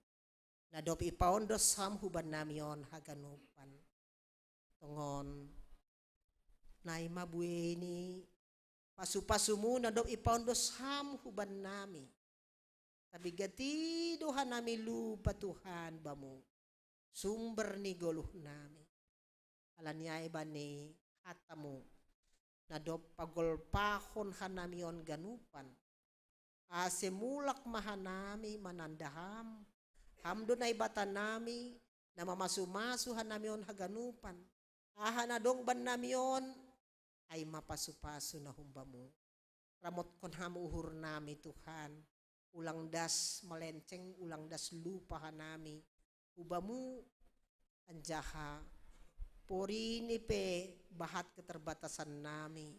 Na dob ipaondos ham huban nami on haganupan. Tongon. Nai ma buei ni pasu-pasumu na dob ipaondos ham huban nami. Tabigat i do hanami lupa Tuhan bamu. Sumber ni goluh nami. Alani ai bani hatamu. Na dob pagolpahon hanami on ganupan. Ase mulak ma hanami mananda ham. Ham do Naibata nami, na mamasu-masu hanami on haganupan. Aha na dong bannami on, ai ma pasu-pasu na humbamu. Ramotkon ham uhur nami Tuhan. Ulang das melenceng, ulang das lupa hanami. Hubamu anjaha porini pe bahat keterbatasan nami.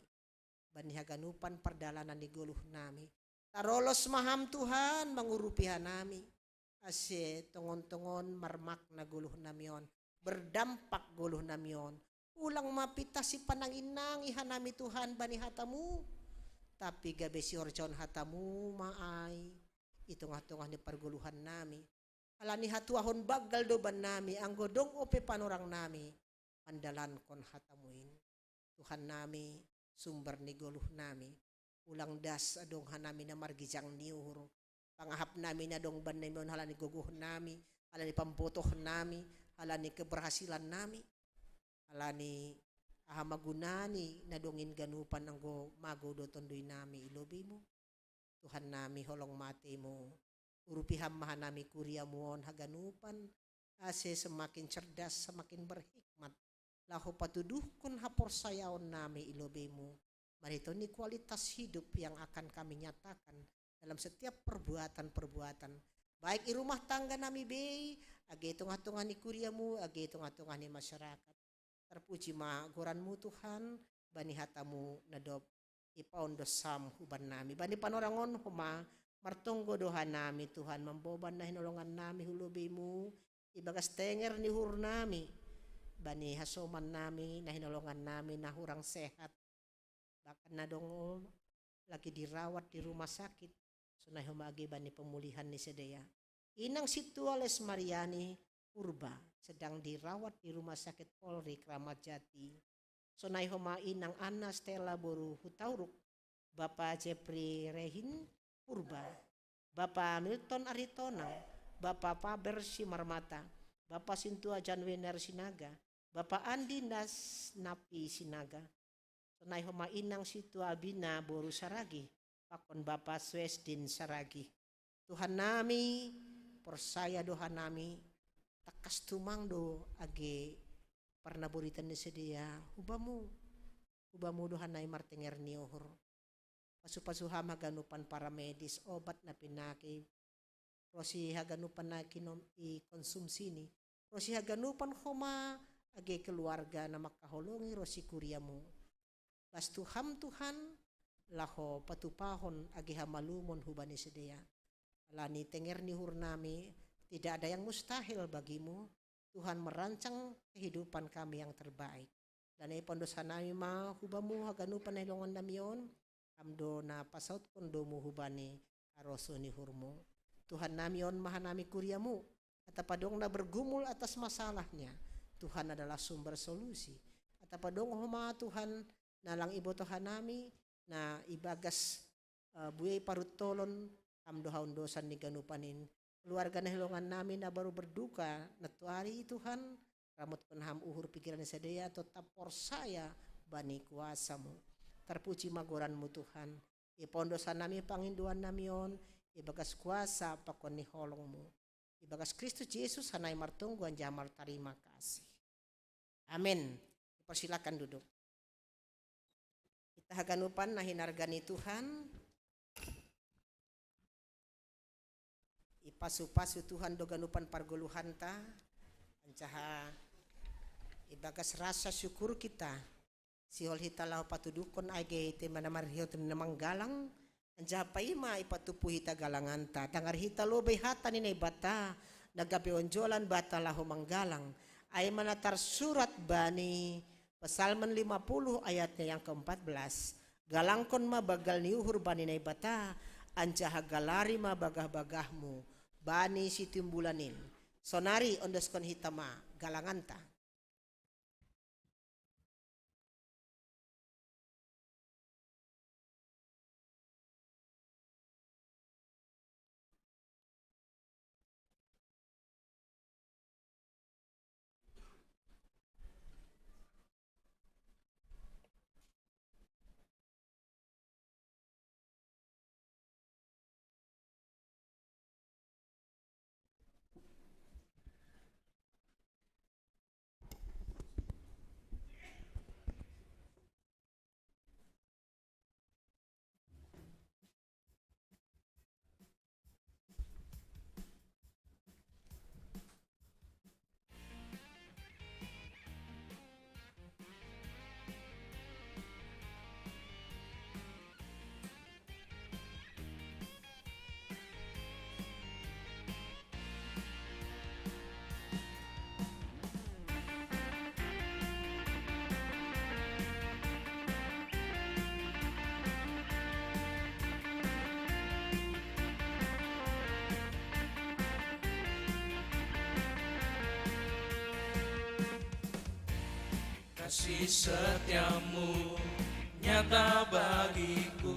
Bani haganupan pardalanan ni goluh nami. Tarolos ma ham Tuhan mangurupi hanami. Ase tongon-tongon marmakna goluh nami on. Berdampak goluh nami on. Ulang ma pitah sipanangi-nangi hanami Tuhan bani hatamu. Tapi gabe sihorjahon hatamu ma ai. I tongah-tongah ni pargoluhan nami. Alani hatuahon banggal do bannami, anggo dong ope panorang nami, mandalankon hatamu in. Tuhan nami, sumber ni goluh nami. Ulang das adong hanami na margijang ni uhur. Pangahap nami na dong bannami on halani gogoh nami, halani pambotoh nami, halani keberhasilan nami. Halani aha ma gunani na dongin ganupan anggo magou do tondoi nami i lobeimu. Tuhan nami holong mateimu. Urupi ham ma hanami kuriamu on haganupan. Ase semakin cerdas, semakin berhikmat. Laho patuduhkon haporsayaon nami i lobeimu. Marhitehon ni kualitas hidup yang akan kami nyatakan dalam setiap perbuatan-perbuatan. Baik i rumah tangga nami bei, age i tongah-tongah ni kuriamu, age i tongah-tongah ni masyarakat. Terpuji ma goranmu Tuhan, bani hatamu na dob ipaondos ham huban nami. Bani panorang on homa martonggo do hanami Tuhan mamboban na hinolongan nami hu lobeimu, ibagas tenger ni uhur nami, bani hasoman nami, na hinolongan nami, na hurang sehat. Bahkan na dong lagi dirawat di rumah sakit. Sonai homa age bani pemulihan ni sidea. Inang Sintua Les Mariani Purba sedang dirawat di Rumah Sakit Polri Kramat Jati. Sonai homa Inang Anna Stella boru Hutauruk, Bapa Jeffrey Rehin Purba, Bapa Milton Aritonang, Bapa Faber Simarmata, Bapa Sintua Janwiner Sinaga, Bapa Andi Nasnapi Sinaga. Sonai homa Inang Sintua Bina boru Saragih, pakon Bapa Suesdin Saragih. Tuhan nami, porsaya do hanami, tangkas tumang do age parnaboritan ni sidea hubamu. Hubamu do hanami martenger ni uhur. Pasu-pasu ham haganupan paramedis, obat na pinake, ro si haganupan na kinom-, i konsumsini, ro si haganupan homa age keluarga na mangkaholongi ro si kuriamu. Bastu ham Tuhan, laho patupahon age hamalumon hubani sidea. Alani tenger ni uhur nami, tidak ada yang mustahil bagimu. Tuhan merancang kehidupan kami yang terbaik. Dan ipaondos hanami ma hubamu haganupan na hinolongan nami on, ham do na pasautkon domu hubani harosuh ni uhurmu. Tuhan nami, on ma hanami kuriamu, atap adong na bergumul atas masalahnya, Tuhan adalah sumber solusi. Atap adong homa Tuhan na lang ibotoh hanami, na ibagas, eh, buei paruntolon, ham do haondosan ni ganupan in. Keluarga na hinolongan nami na baru berduka nantoari Tuhan, ramotkon ham uhur pikiran ni sidea, tetap porsaya bani kuasamu. Terpuji ma goranmu Tuhan. Ipaondos hanami pangindoan nami on, ibagas kuasa pakon ni holongmu. Ibagas Kristus Jesus hanami martonggo anjaha martarima kasih. Amin. Persilakan duduk. Hita haganupan na hinarga ni Tuhan. Ipasu-pasu Tuhan do ganupan pargoluhanta, anjaha ibagas rasa syukur hita, sihol hita laho patuduhkon age hita i ma na marhitehon na manggalang, anjaha paima ipatupu hita galanganta, tangar hita lobei hata ni Naibata, na gabe onjolan banta laho manggalang. Ai ma na tarsurat bani Psalmen lima puluh ayatnya yang keempat belas. Galangkon ma banggal ni uhur bani Naibata, Anca hagalari ma bagah-bagahmu bani situmbulanin. Sonari ondoskon hita ma galanganta. Kasih setiamu nyata bagiku.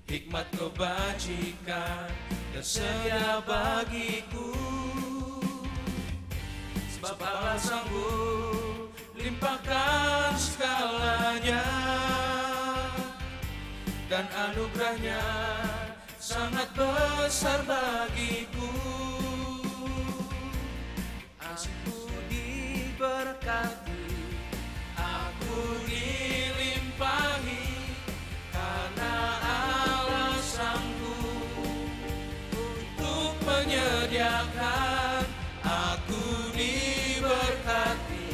Hikmat kebajikan tersedia bagiku. Sebab Allah sanggup limpahkan segalanya, dan anugerahnya sangat besar bagiku. Aku diberkati, aku dilimpahi, karena Allah sanggup untuk menyediakan. Aku diberkati,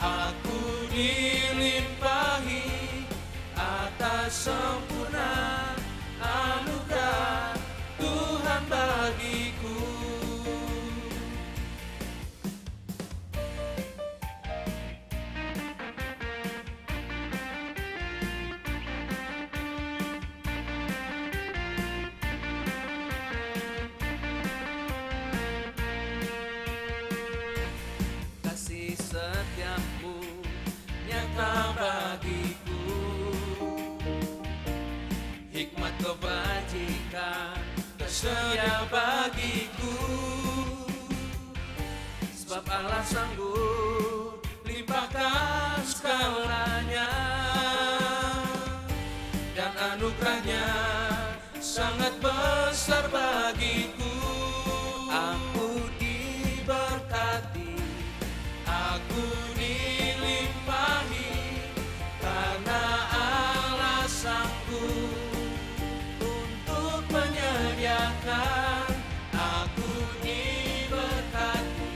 aku dilimpahi, atas sempurna anugerah Tuhan bagiku. Kasih setiamu nyata bagiku. Hikmat kebajikan tersedia bagiku. Sebab Allah sanggup limpahkan segalanya, dan anugerahnya sangat besar bagiku. Aku diberkati, aku dilimpahi, karena Allah sanggup untuk menyediakan. Aku diberkati,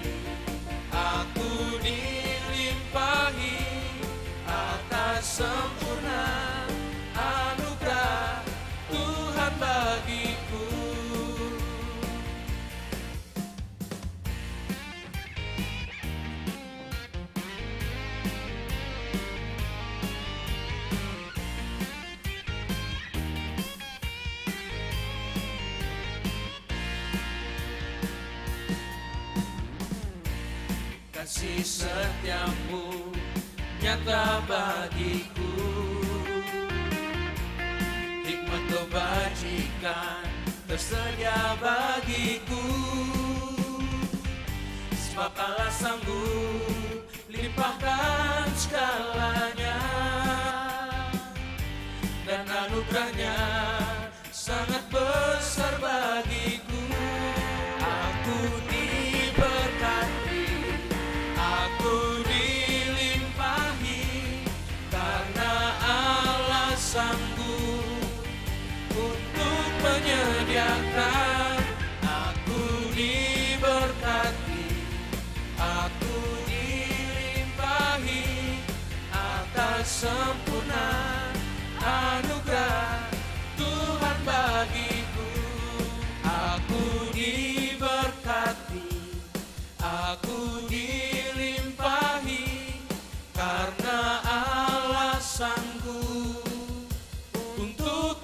aku dilimpahi, atas sempurna anugerah Tuhan bagiku. Kasih setiamu nyata bagiku. Hikmat kebajikan tersedia bagiku. Sebab Allah sanggup limpahkan segalanya, dan anugerahnya sangat besar bagiku. Aku diberkati, aku dilimpahi, karena Allah sanggup untuk menyediakan. Aku diberkati, aku dilimpahi, atas sempurna anugerah Tuhan bagiku. Aku diberkati, aku dilimpahi, karena Allah sanggup untuk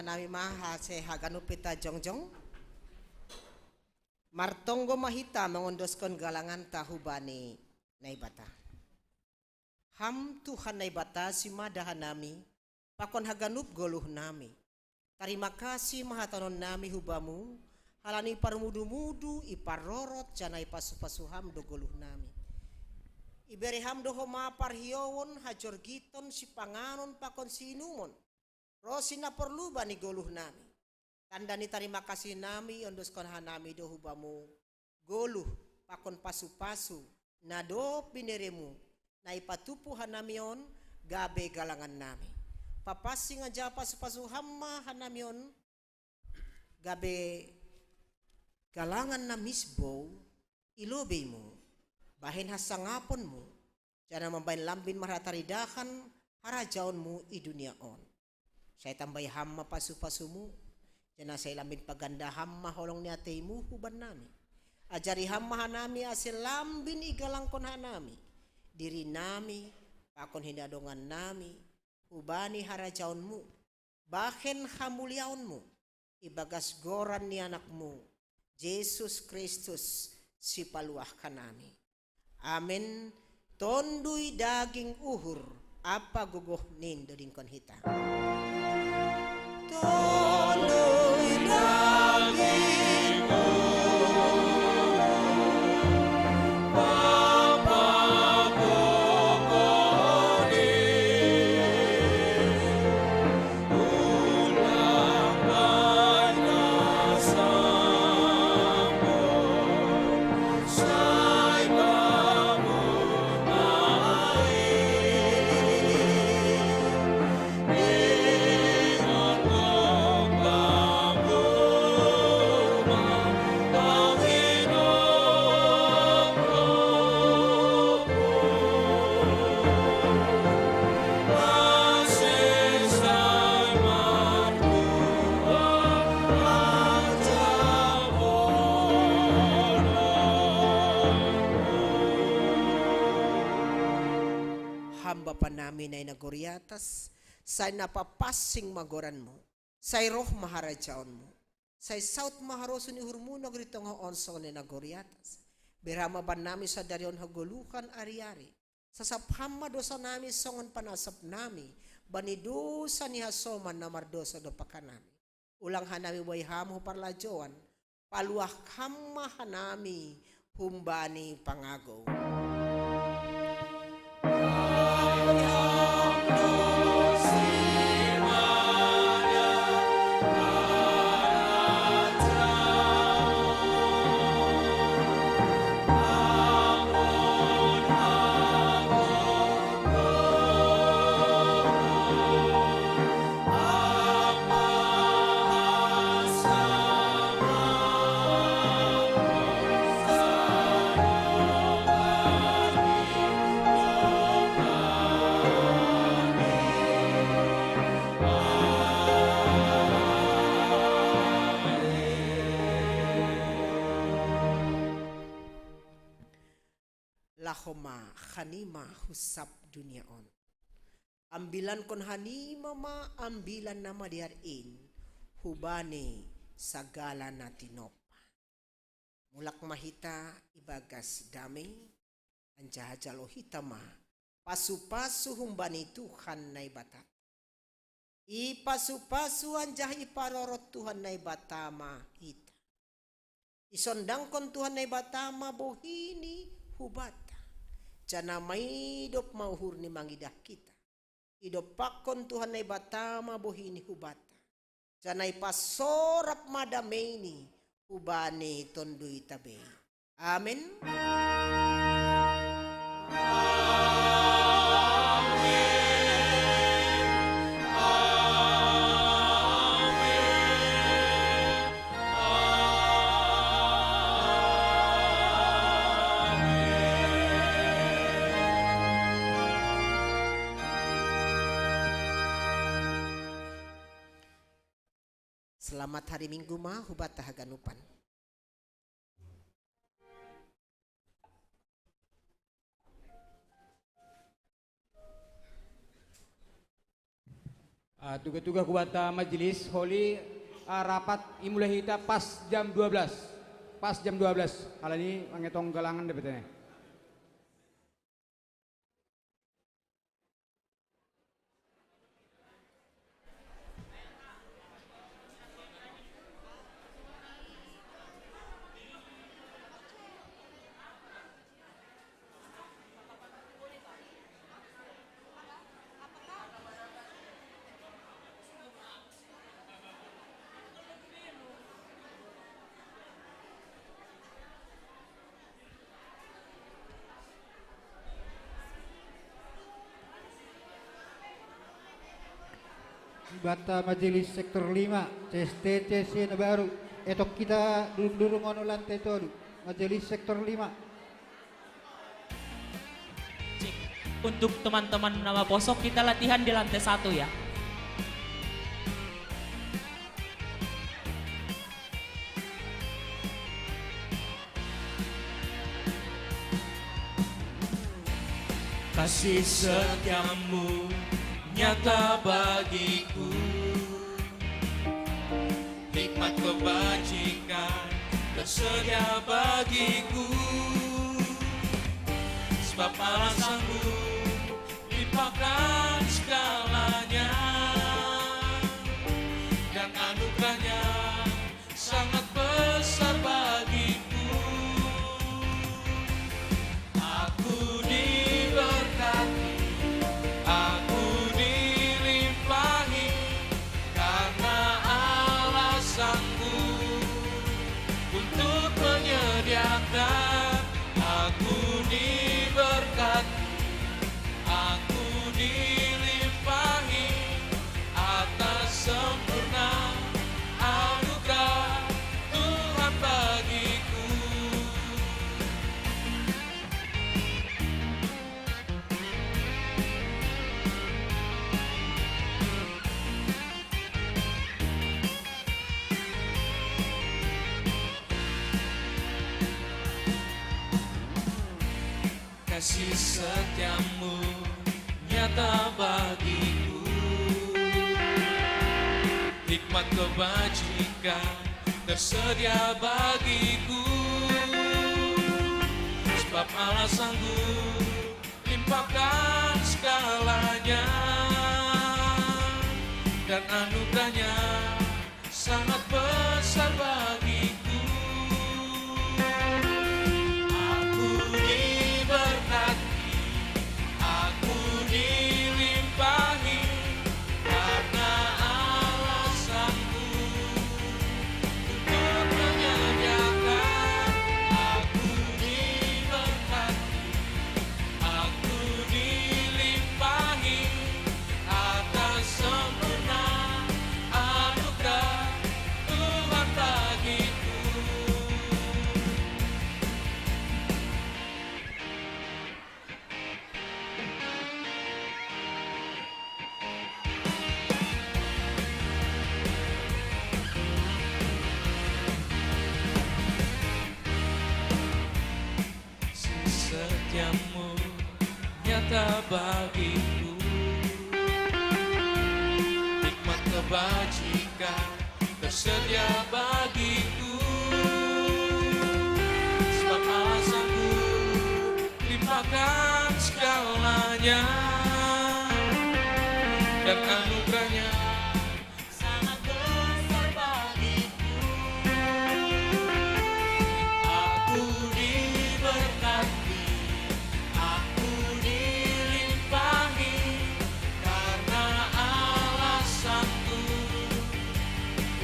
Nami ma hase haganup hita jongjong. Martonggo ma hita mangondoskon galanganta hubani Naibata. Ham Tuhan Naibata simada hanami, pakon haganup goluh nami. Tarima kasih ma hatahonon nami hu Bamu, halani parmudu-mudu iparorot janah ipasu-pasu Ham do goluh nami. Ibere Ham do homa parhiouon, hajorgiton, sipanganon pakon siinumon, ronsi na porlu bani goluh nami. Tanda ni tarima kasih nami iondoskon hanami do hu Bamu goluh pakon pasu-pasu na dob binereMu, na ipatupu hanami on gabe galangan nami. Papansing anjaha pasu-pasu Ham ma hanami on gabe galangan na misbou i lobeiMu, bahen hasangaponMu, janah mambahen lambin marhataridahan harajaonMu i dunia on. Sai tambai Ham ma pasu-pasuMu, janah sai lambin paganda Ham ma holong ni ateiMu hubannami. Ajari Ham ma hanami ase lambin igalangkon hanami, dirinami, pakon hinadongannami, hubani harajaonMu, bahen hamuliaonMu, ibagas goran ni AnakMu, Jesus Kristus, Sipaluah hanami. Amen. Tonduy daging uhur ampa gogoh nindodingkon hita. Tonduy daging uhur ampa gogoh nindodingkon Ham Bapa nami na i nagori atas, sai na papansing ma goranMu, sai roh ma harajaonMu, sai saut ma harosuh ni uhurMu nagori tonga on songon na i nagori atas. Bere Ham ma bannami sadari on hagoluhan ari-ari. Sasap Ham ma dosanami songon panasapnami bani dosa ni hasoman na mardosa dompak hanami. Ulang hanami buei Ham hu parlajouan, paluah Ham ma hanami humbani pangagou. Laho ma hanima hu sab dunia on. Ambilankon hanima ma ambilan na madear in hubani sagala na tinompa. Mulak ma hita ibagas damei, anjaha jalo hita ma pasu-pasu humbani Tuhan Naibata. Ipasu-pasu anjaha iparorot Tuhan Naibata ma hita. Isondangkon Tuhan Naibata ma bohini hubanta, janah maidop ma uhurni mangidah hita. Idompakkon Tuhan Naibata ma bohini hubanta, janah ipasorap ma dameini hubani tonduyta be. Amen. Selamat hari Minggu ma hubanta haganupan. Ah, tuga-tuga ku banta majelis, holi, ah, rapat i mulai hita pas jam dua belas. Pas jam dua belas. Halani mangetong galangan da hita ne. Banta majelis sektor lima, C S T C S C na baru. Etok hita durung-durung ono lantai tolu. Majelis sektor lima. Cek. Untuk teman-teman na maposok, kita latihan di lantai satu ya. Kasih setiamu nyata bagiku. Hikmat kebajikan tersedia bagiku. Sebab Allah sanggup limpahkan segalanya. Dan anugerahnya sangat besar bagiku. Aku diberkati, aku dilimpahi, karena Allah sanggup untuk menyediakan. Aku diberkati, aku dilimpahi atas sempurna anugerah Tuhan bagiku. Kasih setiamu nyata bagiku. Hikmat kebajikan tersedia bagiku. Sebab Allah sanggup limpahkan segalanya. Dan anugerahnya sangat besar bagiku. Aku diberkati, aku dilimpahi, karena Allah sanggup untuk menyediakan. Aku diberkati, aku dilimpahi atas sempurna anugerah Tuhan bagiku. Kasih setiamu nyata bagiku. Hikmat kebajikan tersedia bagiku. Sebab Allah sanggup limpahkan segalanya. Dan anugerahnya sangat besar bagiku. Aku diberkati, aku dilimpahi, karena Allah sanggup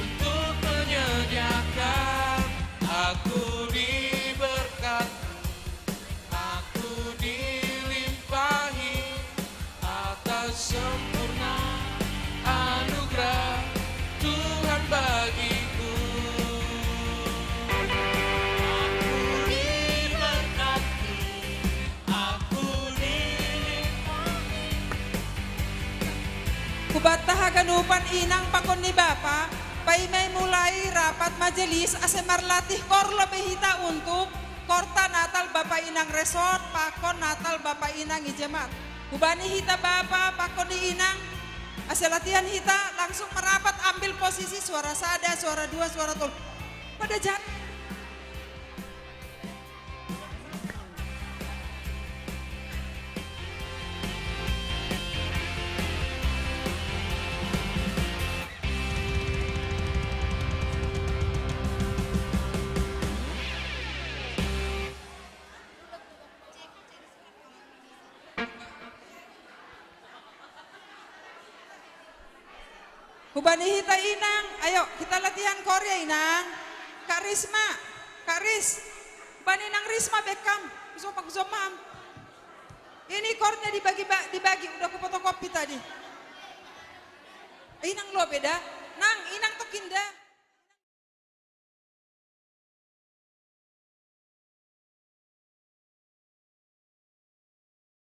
untuk menyediakan. Aku diberkati, aku dilimpahi atas sempurna anugerah Tuhan bagiku. Aku diberkati, aku dilimpahi. Ku banta haganupan inang pakon ni bapa, paima i mulai rapat majelis asa marlatih kor lobei hita untuk korta Natal Bapa Inang Resort pakon Natal Bapa Inang i jemaat. Hubani hita bapa pakon ni inang, Hasil latihan hita langsung merapat, ambil posisi, suara sada, suara dua, suara tolu. Pada jat. Hubani hita inang, ayo kita latihan korea inang. Kak Risma, Kak Ris, hubani inang Risma bekam, kusopak zomam. Ini kornya dibagi, dibagi, udah kupotokopi tadi. Inang lo beda, nang inang tokinda.